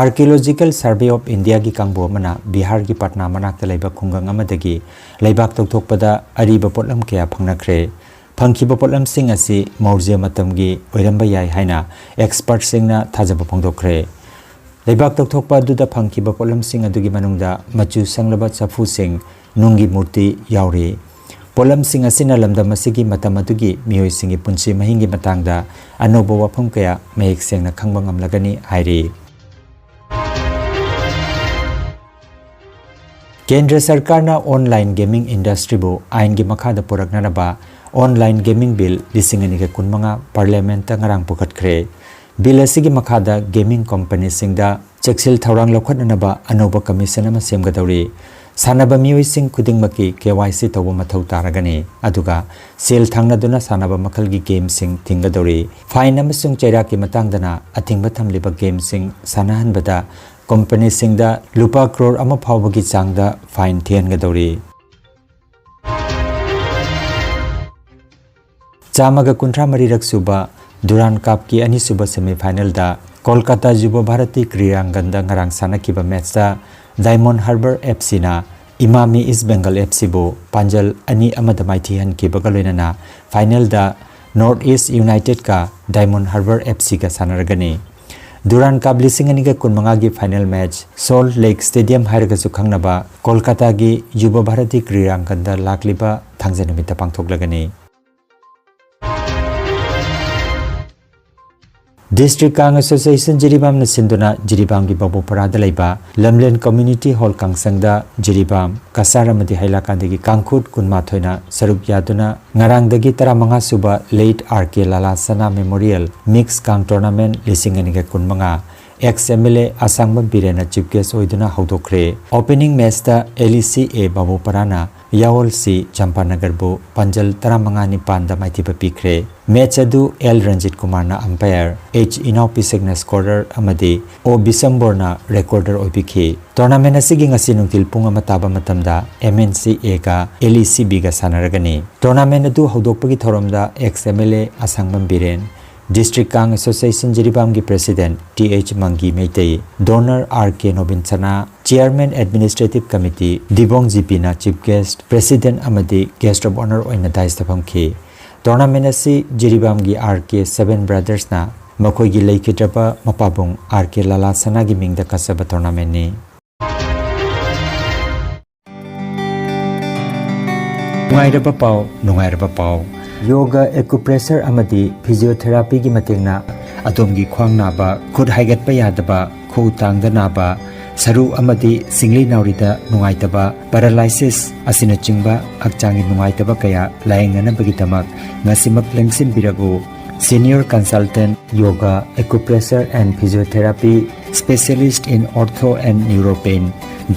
Archaeological Survey of Indiaꯒꯤ ꯀꯥꯡꯕꯨ ꯑꯃꯅ ꯕꯤꯍꯥꯔꯒꯤ ꯄꯠꯅꯥ ꯃꯅꯥꯛꯇ ꯂꯩꯕ ꯈꯨꯡꯒꯪ ꯑꯃꯗꯒꯤ ꯂꯩꯕꯥꯛ ꯇꯧꯊꯣꯛꯄꯗ ꯑꯔꯤꯕ ꯄꯣꯠꯂꯝ ꯀꯌꯥ ꯐꯪꯅꯈ꯭ꯔꯦ꯫ ꯐꯪꯈꯤꯕ ꯄꯣꯠꯂꯝꯁꯤꯡ ꯑꯁꯤ ꯃꯧꯔꯖ ꯃꯇꯝꯒꯤ ꯑꯣꯏꯔꯝꯕ ꯌꯥꯏ ꯍꯥꯏꯅ ꯑꯦꯛꯁꯄꯔꯠꯁꯤꯡꯅ ꯊꯥꯖꯕ ꯐꯣꯡꯗꯣꯛꯈ꯭ꯔꯦ꯫ ꯂꯩꯕꯥꯛ ꯇꯧꯊꯣꯛꯄ ꯑꯗꯨꯗ ꯐꯪꯈꯤꯕ ꯄꯣꯠꯂꯝꯁꯤꯡ ꯑꯗꯨꯒꯤ ꯃꯅꯨꯡꯗ ꯃꯆꯨ ꯁꯪꯂꯕ ꯆꯐꯨꯁꯤꯡ, ꯅꯨꯡꯒꯤ ꯃꯨꯔꯇꯤ ꯌꯥꯎꯔꯤ꯫ ꯄꯣꯠꯂꯝꯁꯤꯡ ꯑꯁꯤꯅ ꯂꯝꯗꯝ ꯑꯁꯤꯒꯤ ꯃꯇꯝ ꯑꯗꯨꯒꯤ ꯃꯤꯑꯣꯏꯁꯤꯡꯒꯤ ꯄꯨꯟꯁꯤ ꯃꯍꯤꯡꯒꯤ ꯃꯇꯥꯡꯗ ꯑꯅꯧꯕ ꯋꯥꯐꯝ ꯀꯌꯥ ꯃꯌꯦꯛ ꯁꯦꯡꯅ ꯈꯪꯕ ꯉꯝꯂꯒꯅꯤ ꯍꯥꯏꯔꯤ꯫ ꯀꯦꯟꯗ꯭ꯔ ꯁꯔꯀꯥꯔꯅ online gaming industryꯕꯨ ꯑꯥꯏꯟꯒꯤ ꯃꯈꯥꯗ ꯄꯨꯔꯛꯅꯅꯕ online gaming bill ꯂꯤꯁꯤꯡ ꯑꯅꯤꯒ ꯀꯨꯟꯃꯉꯥ Parliamentꯇ ꯉꯔꯥꯡ ꯄꯨꯈꯠꯈ꯭ꯔꯦ꯫ Bill ꯑꯁꯤꯒꯤ ꯃꯈꯥꯗ gaming companyꯁꯤꯡꯗ ꯆꯦꯛꯁꯤꯜ ꯊꯧꯔꯥꯡ ꯂꯧꯈꯠꯅꯅꯕ ꯑꯅꯧꯕ commission ꯑꯃ ꯁꯦꯝꯒꯗꯧꯔꯤ꯫ ꯁꯥꯟꯅꯕ ꯃꯤꯑꯣꯏꯁꯤꯡ ꯈꯨꯗꯤꯡꯃꯛꯀꯤ KYC ꯇꯧꯕ ꯃꯊꯧ ꯇꯥꯔꯒꯅꯤ, ꯑꯗꯨꯒ ꯁꯦꯜ ꯊꯥꯡꯅꯗꯨꯅ ꯁꯥꯟꯅꯕ ꯃꯈꯜꯒꯤ gameꯁꯤꯡ ꯊꯤꯡꯒꯗꯧꯔꯤ꯫ Fine ꯑꯃꯁꯨꯡ ꯆꯩꯔꯥꯛꯀꯤ ꯃꯇꯥꯡꯗꯅ ꯑꯊꯤꯡꯕ ꯊꯝꯂꯤꯕ gameꯁꯤꯡ ꯁꯥꯟꯅꯍꯟꯕꯗ companyꯁꯤꯡꯗ ꯂꯨꯄꯥ ꯀ꯭ꯔꯣꯔ ꯑꯃ ꯐꯥꯎꯕꯒꯤ ꯆꯥꯡꯗ fine ꯊꯤꯍꯟꯒꯗꯧꯔꯤ꯫ ꯆꯥꯝꯃꯒ ꯀꯨꯟꯊ꯭ꯔꯥ ꯃꯔꯤꯔꯛ ꯁꯨꯕ Durand Cupꯀꯤ ꯑꯅꯤꯁꯨꯕ semifinalꯗ ꯀꯣꯜꯀꯇꯥ ꯌꯨꯕ ꯚꯥꯔꯇꯤ ꯀ꯭ꯔꯤꯌꯥꯡꯒꯟꯗ ꯉꯔꯥꯡ ꯁꯥꯟꯅꯈꯤꯕ matchꯇ Diamond Harbour FCꯅ Emami East Bengal FCꯕꯨ ꯄꯥꯟꯖꯜ ꯑꯅꯤ ꯑꯃꯗ ꯃꯥꯏꯊꯤꯍꯟꯈꯤꯕꯒ ꯂꯣꯏꯅꯅ finalꯗ North East Unitedꯀ Diamond Harbour FCꯒ ꯁꯥꯟꯅꯔꯒꯅꯤ꯫ Durand Cup ꯂꯤꯁꯤꯡ ꯑꯅꯤꯒ ꯀꯨꯟꯃꯉꯥꯒꯤ final match Salt Lake Stadium ꯍꯥꯏꯔꯒꯁꯨ ꯈꯪꯅꯕ ꯀꯣꯜꯀꯇꯥꯒꯤ ꯌꯨꯕ ꯚꯥꯔꯇꯤ ꯀ꯭ꯔꯤꯌꯥꯡꯒꯟꯗ ꯂꯥꯛꯂꯤꯕ ꯊꯥꯡꯖ ꯅꯨꯃꯤꯠꯇ ꯄꯥꯡꯊꯣꯛꯂꯒꯅꯤ꯫ District Kang Association ꯖꯤꯔꯤꯕꯥꯝꯅ ꯁꯤꯟꯗꯨꯅ ꯖꯤꯔꯤꯕꯥꯝꯒꯤ ꯕꯕꯣꯄꯔꯥꯗ ꯂꯩꯕ ꯂꯝꯂꯦꯟ Community Hall ꯀꯥꯡꯁꯪꯗ ꯖꯤꯔꯤꯕꯥꯝ, ꯀꯁꯥꯔ ꯑꯃꯗꯤ ꯍꯩꯂꯥꯀꯥꯟꯗꯒꯤ ꯀꯥꯡꯈꯨꯠ ꯀꯨꯟꯃꯥꯊꯣꯏꯅ ꯁꯔꯨꯛ ꯌꯥꯗꯨꯅ ꯉꯔꯥꯡꯗꯒꯤ ꯇꯔꯥꯃꯉꯥ ꯁꯨꯕ Late R K Lalasana Memorial Mix Kang Tournament ꯂꯤꯁꯤꯡ ꯑꯅꯤꯒ ꯀꯨꯟꯃꯉꯥ ex MLA ꯑꯁꯥꯡꯕꯝ ꯕꯤꯔꯦꯟꯅ chief guest ꯑꯣꯏꯗꯨꯅ ꯍꯧꯗꯣꯛꯈ꯭ꯔꯦ꯫ Opening matchꯇ LECA ꯕꯕꯣꯄꯔꯥꯅ ꯌꯥꯋꯜꯁꯤ ꯆꯝꯄꯥꯅꯒꯔꯕꯨ ꯄꯥꯟꯖꯜ ꯇꯔꯥꯃꯉꯥ ꯅꯤꯄꯥꯟꯗ ꯃꯥꯏꯊꯤꯕ ꯄꯤꯈ꯭ꯔꯦ꯫ Match ꯑꯗꯨ L ꯔꯟꯖꯤꯠ ꯀꯨꯃꯥꯔꯅ umpire, H ꯏꯅꯥꯎꯄꯤ ꯁꯦꯛꯅ scorer ꯑꯃꯗꯤ O ꯕꯤꯁꯝꯕꯣꯔꯅ recorder ꯑꯣꯏꯕꯤꯈꯤ꯫ Tournament ꯑꯁꯤꯒꯤ ꯉꯁꯤ ꯅꯨꯡꯊꯤꯜ ꯄꯨꯡ ꯑꯃ ꯇꯥꯕ ꯃꯇꯝꯗ MNCAꯒ LECBꯒ ꯁꯥꯟꯅꯔꯒꯅꯤ꯫ Tournament ꯑꯗꯨ ꯍꯧꯗꯣꯛꯄꯒꯤ ꯊꯧꯔꯝꯗ ex MLA ꯑꯁꯥꯡꯕꯝ Biren, District Kang Association ꯖꯤꯔꯤꯕꯥꯝꯒꯤ President Th ꯃꯪꯒꯤ Meitei, Donor R K Nobin ꯁꯅꯥ, Chairman Administrative Committee ꯗꯤꯕꯣꯡ ꯖꯤꯄꯤꯅ chief guest, President ꯑꯃꯗꯤ guest of honour ꯑꯣꯏꯅ dais ꯐꯝꯈꯤ꯫ Tournament ꯑꯁꯤ ꯖꯤꯔꯤꯕꯥꯝꯒꯤ R K Seven Brothersꯅ ꯃꯈꯣꯏꯒꯤ ꯂꯩꯈꯤꯗ꯭ꯔꯕ ꯃꯄꯥꯕꯨꯡ ꯑꯥꯔ ꯀꯦ ꯂꯥꯂꯥ ꯁꯅꯥꯒꯤ ꯃꯤꯡꯗ ꯀꯠꯆꯕ ꯇꯣꯔꯅꯥꯃꯦꯟꯅꯤ꯫ ꯅꯨꯡꯉꯥꯏꯔꯕ ꯄꯥꯎ, ꯅꯨꯡꯉꯥꯏꯔꯕ ꯄꯥꯎ꯫ ꯌꯣꯒ, ꯑꯦꯀꯨꯄ꯭ꯔꯦꯁꯔ ꯑꯃꯗꯤ ꯐꯤꯖꯤꯑꯣꯊꯦꯔꯥꯄꯤꯒꯤ ꯃꯇꯦꯡꯅ ꯑꯗꯣꯝꯒꯤ ꯈ꯭ꯋꯥꯡ ꯅꯥꯕ, ꯈꯨꯠ ꯍꯥꯏꯒꯠꯄ ꯌꯥꯗꯕ, ꯈꯨꯎ ꯇꯥꯡꯗ ꯅꯥꯕ, ꯁꯔꯨ ꯑꯃꯗꯤ ꯁꯤꯡꯂꯤ ꯅꯥꯎꯔꯤꯗ ꯅꯨꯡꯉꯥꯏꯇꯕ, ꯄꯦꯔꯥꯂꯥꯏꯁꯤꯁ ꯑꯁꯤꯅꯆꯤꯡꯕ ꯍꯛꯆꯥꯡꯒꯤ ꯅꯨꯡꯉꯥꯏꯇꯕ ꯀꯌꯥ ꯂꯥꯌꯦꯡꯅꯅꯕꯒꯤꯗꯃꯛ ꯉꯁꯤꯃꯛ ꯂꯦꯡꯁꯤꯟꯕꯤꯔꯛꯎ꯫ Senior Consultant, Yoga, Acupressure and Physiotherapy, Specialist in Ortho and Neuropain,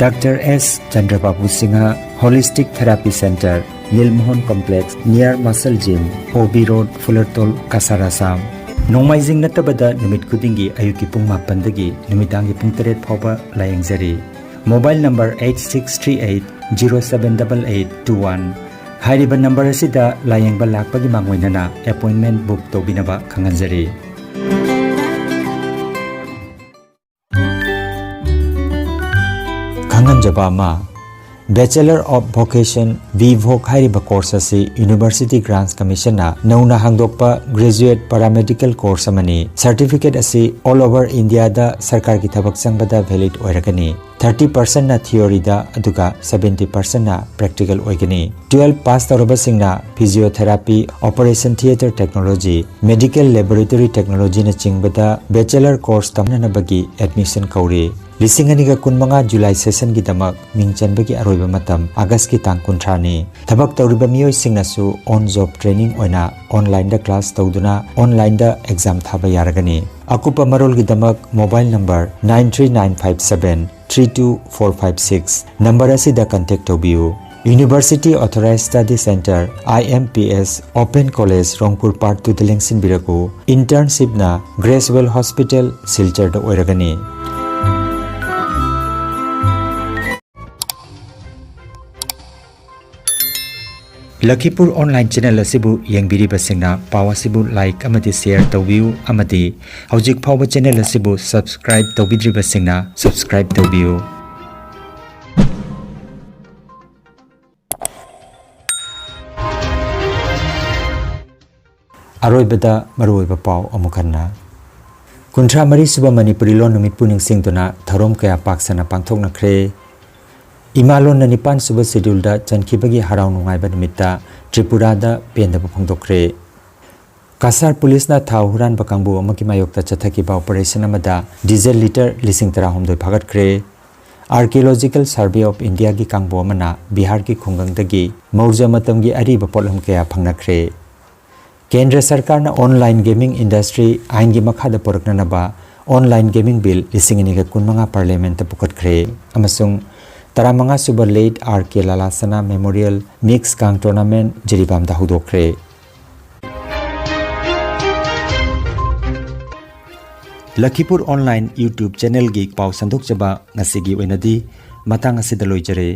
Doctor S Chandrababu Singha, Holistic Therapy Center, Nilmohan Complex, near Muscle Gym, O B Road, Fulertol, Cachar, Assam꯫ ꯅꯣꯡꯃꯥꯏꯖꯤꯡ ꯅꯠꯇꯕꯗ ꯅꯨꯃꯤꯠ ꯈꯨꯗꯤꯡꯒꯤ ꯑꯌꯨꯛꯀꯤ ꯄꯨꯡ ꯃꯥꯄꯟꯗꯒꯤ ꯅꯨꯃꯤꯗꯥꯡꯒꯤ ꯄꯨꯡ ꯇꯔꯦꯠ ꯐꯥꯎꯕ ꯂꯥꯌꯦꯡꯖꯔꯤ꯫ Mobile number eight six three eight zero seven double eight two one꯫ ꯍꯥꯏꯔꯤꯕ ꯅꯝꯕꯔ ꯑꯁꯤꯗ ꯂꯥꯌꯦꯡꯕ ꯂꯥꯛꯄꯒꯤ ꯃꯥꯡꯑꯣꯏꯅꯅ ꯑꯦꯄꯣꯏꯟꯃꯦꯟ ꯕꯨꯛ ꯇꯧꯕꯤꯅꯕ ꯈꯪꯍꯟꯖꯔꯤ꯫ ꯈꯪꯍꯟꯖꯕ ꯑꯃ, Bachelor of Vocation, B Voc ꯍꯥꯏꯔꯤꯕ ꯀꯣꯔꯁ ꯑꯁꯤ University Grants Commission ꯅ ꯅꯧꯅ ꯍꯥꯡꯗꯣꯛꯄ graduate paramedical course ꯑꯃꯅꯤ꯫ Certificate ꯑꯁꯤ all over India ꯗ ꯁꯔꯀꯥꯔꯒꯤ ꯊꯕꯛ ꯆꯪꯕꯗ valid ꯑꯣꯏꯔꯒꯅꯤ꯫ Thirty percent ꯅ theory ꯗ, ꯑꯗꯨꯒ seventy percent ꯅ practical ꯑꯣꯏꯒꯅꯤ꯫ Twelve pass ꯇꯧꯔꯕꯁꯤꯡꯅ Physiotherapy, Operation Theatre Technology, Medical Laboratory Technology ꯅꯆꯤꯡꯕꯗ Bachelor course ꯇꯝꯅꯅꯕꯒꯤ admission ꯀꯧꯔꯤ꯫ ꯂꯤꯁꯤꯡ ꯑꯅꯤꯒ ꯀꯨꯟꯃꯉꯥ July session ꯒꯤꯗꯃꯛ ꯃꯤꯡ ꯆꯟꯕꯒꯤ ꯑꯔꯣꯏꯕ ꯃꯇꯝ August ꯀꯤ ꯇꯥꯡ ꯀꯨꯟꯊ꯭ꯔꯥꯅꯤ꯫ ꯊꯕꯛ ꯇꯧꯔꯤꯕ ꯃꯤꯑꯣꯏꯁꯤꯡꯅꯁꯨ on job training ꯑꯣꯏꯅ online ꯗ class ꯇꯧꯗꯨꯅ online ꯗ exam ꯊꯥꯕ ꯌꯥꯔꯒꯅꯤ꯫ ꯑꯀꯨꯞꯄ ꯃꯔꯣꯜꯒꯤꯗꯃꯛ mobile number nine three nine five seven three two four five six number ꯑꯁꯤꯗ contact ꯇꯧꯕꯤꯌꯨ꯫ University Authorized Study Center, I M P S, Open College, ꯔꯣꯡꯄꯨꯔ Part two the ꯂꯦꯡꯁꯤꯟꯕꯤꯔꯛꯎ꯫ Internship ꯅ Gracewell Hospital, ꯁꯤꯜꯆꯔꯗ ꯑꯣꯏꯔꯒꯅꯤ꯫ ꯂꯈꯤꯄꯨꯔ online channel ꯑꯁꯤꯕꯨ ꯌꯦꯡꯕꯤꯔꯤꯕꯁꯤꯡꯅ ꯄꯥꯎ ꯑꯁꯤꯕꯨ like ꯑꯃꯗꯤ share ꯇꯧꯕꯤꯌꯨ, ꯑꯃꯗꯤ ꯍꯧꯖꯤꯛ ꯐꯥꯎꯕ channel ꯑꯁꯤꯕꯨ subscribe ꯇꯧꯕꯤꯗ꯭ꯔꯤꯕꯁꯤꯡꯅ subscribe ꯇꯧꯕꯤꯌꯨ꯫ ꯑꯔꯣꯏꯕꯗ ꯃꯔꯨꯑꯣꯏꯕ ꯄꯥꯎ ꯑꯃꯨꯛ ꯍꯟꯅ꯫ ꯀꯨꯟꯊ꯭ꯔꯥ ꯃꯔꯤ ꯁꯨꯕ ꯃꯅꯤꯄꯨꯔꯤ ꯂꯣꯟ ꯅꯨꯃꯤꯠꯄꯨ ꯅꯤꯡꯁꯤꯡꯗꯨꯅ ꯊꯧꯔꯝ ꯀꯌꯥ ꯄꯥꯛ ꯁꯟꯅ ꯄꯥꯡꯊꯣꯛꯅꯈ꯭ꯔꯦ꯫ ꯏꯃꯥ ꯂꯣꯟꯅ ꯅꯤꯄꯥꯟ ꯁꯨꯕ ꯁꯦꯗ꯭ꯌꯨꯜꯗ ꯆꯟꯈꯤꯕꯒꯤ ꯍꯔꯥꯎ ꯅꯨꯡꯉꯥꯏꯕ ꯅꯨꯃꯤꯠꯇ ꯇ꯭ꯔꯤꯄꯨꯔꯥꯗ ꯄꯦꯟꯗꯕ ꯐꯣꯡꯗꯣꯛꯈ꯭ꯔꯦ꯫ ꯀꯁꯥꯔ ꯄꯨꯂꯤꯁꯅ ꯊꯥꯎ ꯍꯨꯔꯥꯟꯕ ꯀꯥꯡꯕꯨ ꯑꯃꯒꯤ ꯃꯥꯌꯣꯛꯇ ꯆꯠꯊꯈꯤꯕ ꯑꯣꯄꯔꯦꯁꯟ ꯑꯃꯗ ꯗꯤꯖꯜ ꯂꯤꯇꯔ ꯂꯤꯁꯤꯡ ꯇꯔꯥꯍꯨꯝꯗꯣꯏ ꯐꯥꯒꯠꯈ꯭ꯔꯦ꯫ Archaeological Survey of Indiaꯒꯤ ꯀꯥꯡꯕꯨ ꯑꯃꯅ ꯕꯤꯍꯥꯔꯒꯤ ꯈꯨꯡꯒꯪꯗꯒꯤ ꯃꯧꯔꯖ ꯃꯇꯝꯒꯤ ꯑꯔꯤꯕ ꯄꯣꯠꯂꯝ ꯀꯌꯥ ꯐꯪꯅꯈ꯭ꯔꯦ꯫ ꯀꯦꯟꯗ꯭ꯔ ꯁꯔꯀꯥꯔꯅ online gaming industry ꯑꯥꯏꯟꯒꯤ ꯃꯈꯥꯗ ꯄꯨꯔꯛꯅꯅꯕ online gaming bill ꯂꯤꯁꯤꯡ ꯑꯅꯤꯒ ꯀꯨꯟꯃꯉꯥ ꯄꯥꯔꯂꯤꯌꯥꯃꯦꯟꯠꯇ ꯄꯨꯈꯠꯈ꯭ꯔꯦ ꯑꯃꯁꯨꯡ ꯇꯔꯥꯃꯉꯥ ꯁꯨꯕ Late R K Lalasana Memorial Mix Kang Tournament ꯖꯤꯔꯤꯕꯥꯝꯗ ꯍꯧꯗꯣꯛꯈ꯭ꯔꯦ꯫ ꯂꯈꯤꯄꯨꯔ online YouTube channelꯒꯤ ꯄꯥꯎ ꯁꯟꯗꯣꯛꯆꯕ ꯉꯁꯤꯒꯤ ꯑꯣꯏꯅꯗꯤ ꯃꯇꯥꯡ ꯑꯁꯤꯗ ꯂꯣꯏꯖꯔꯦ꯫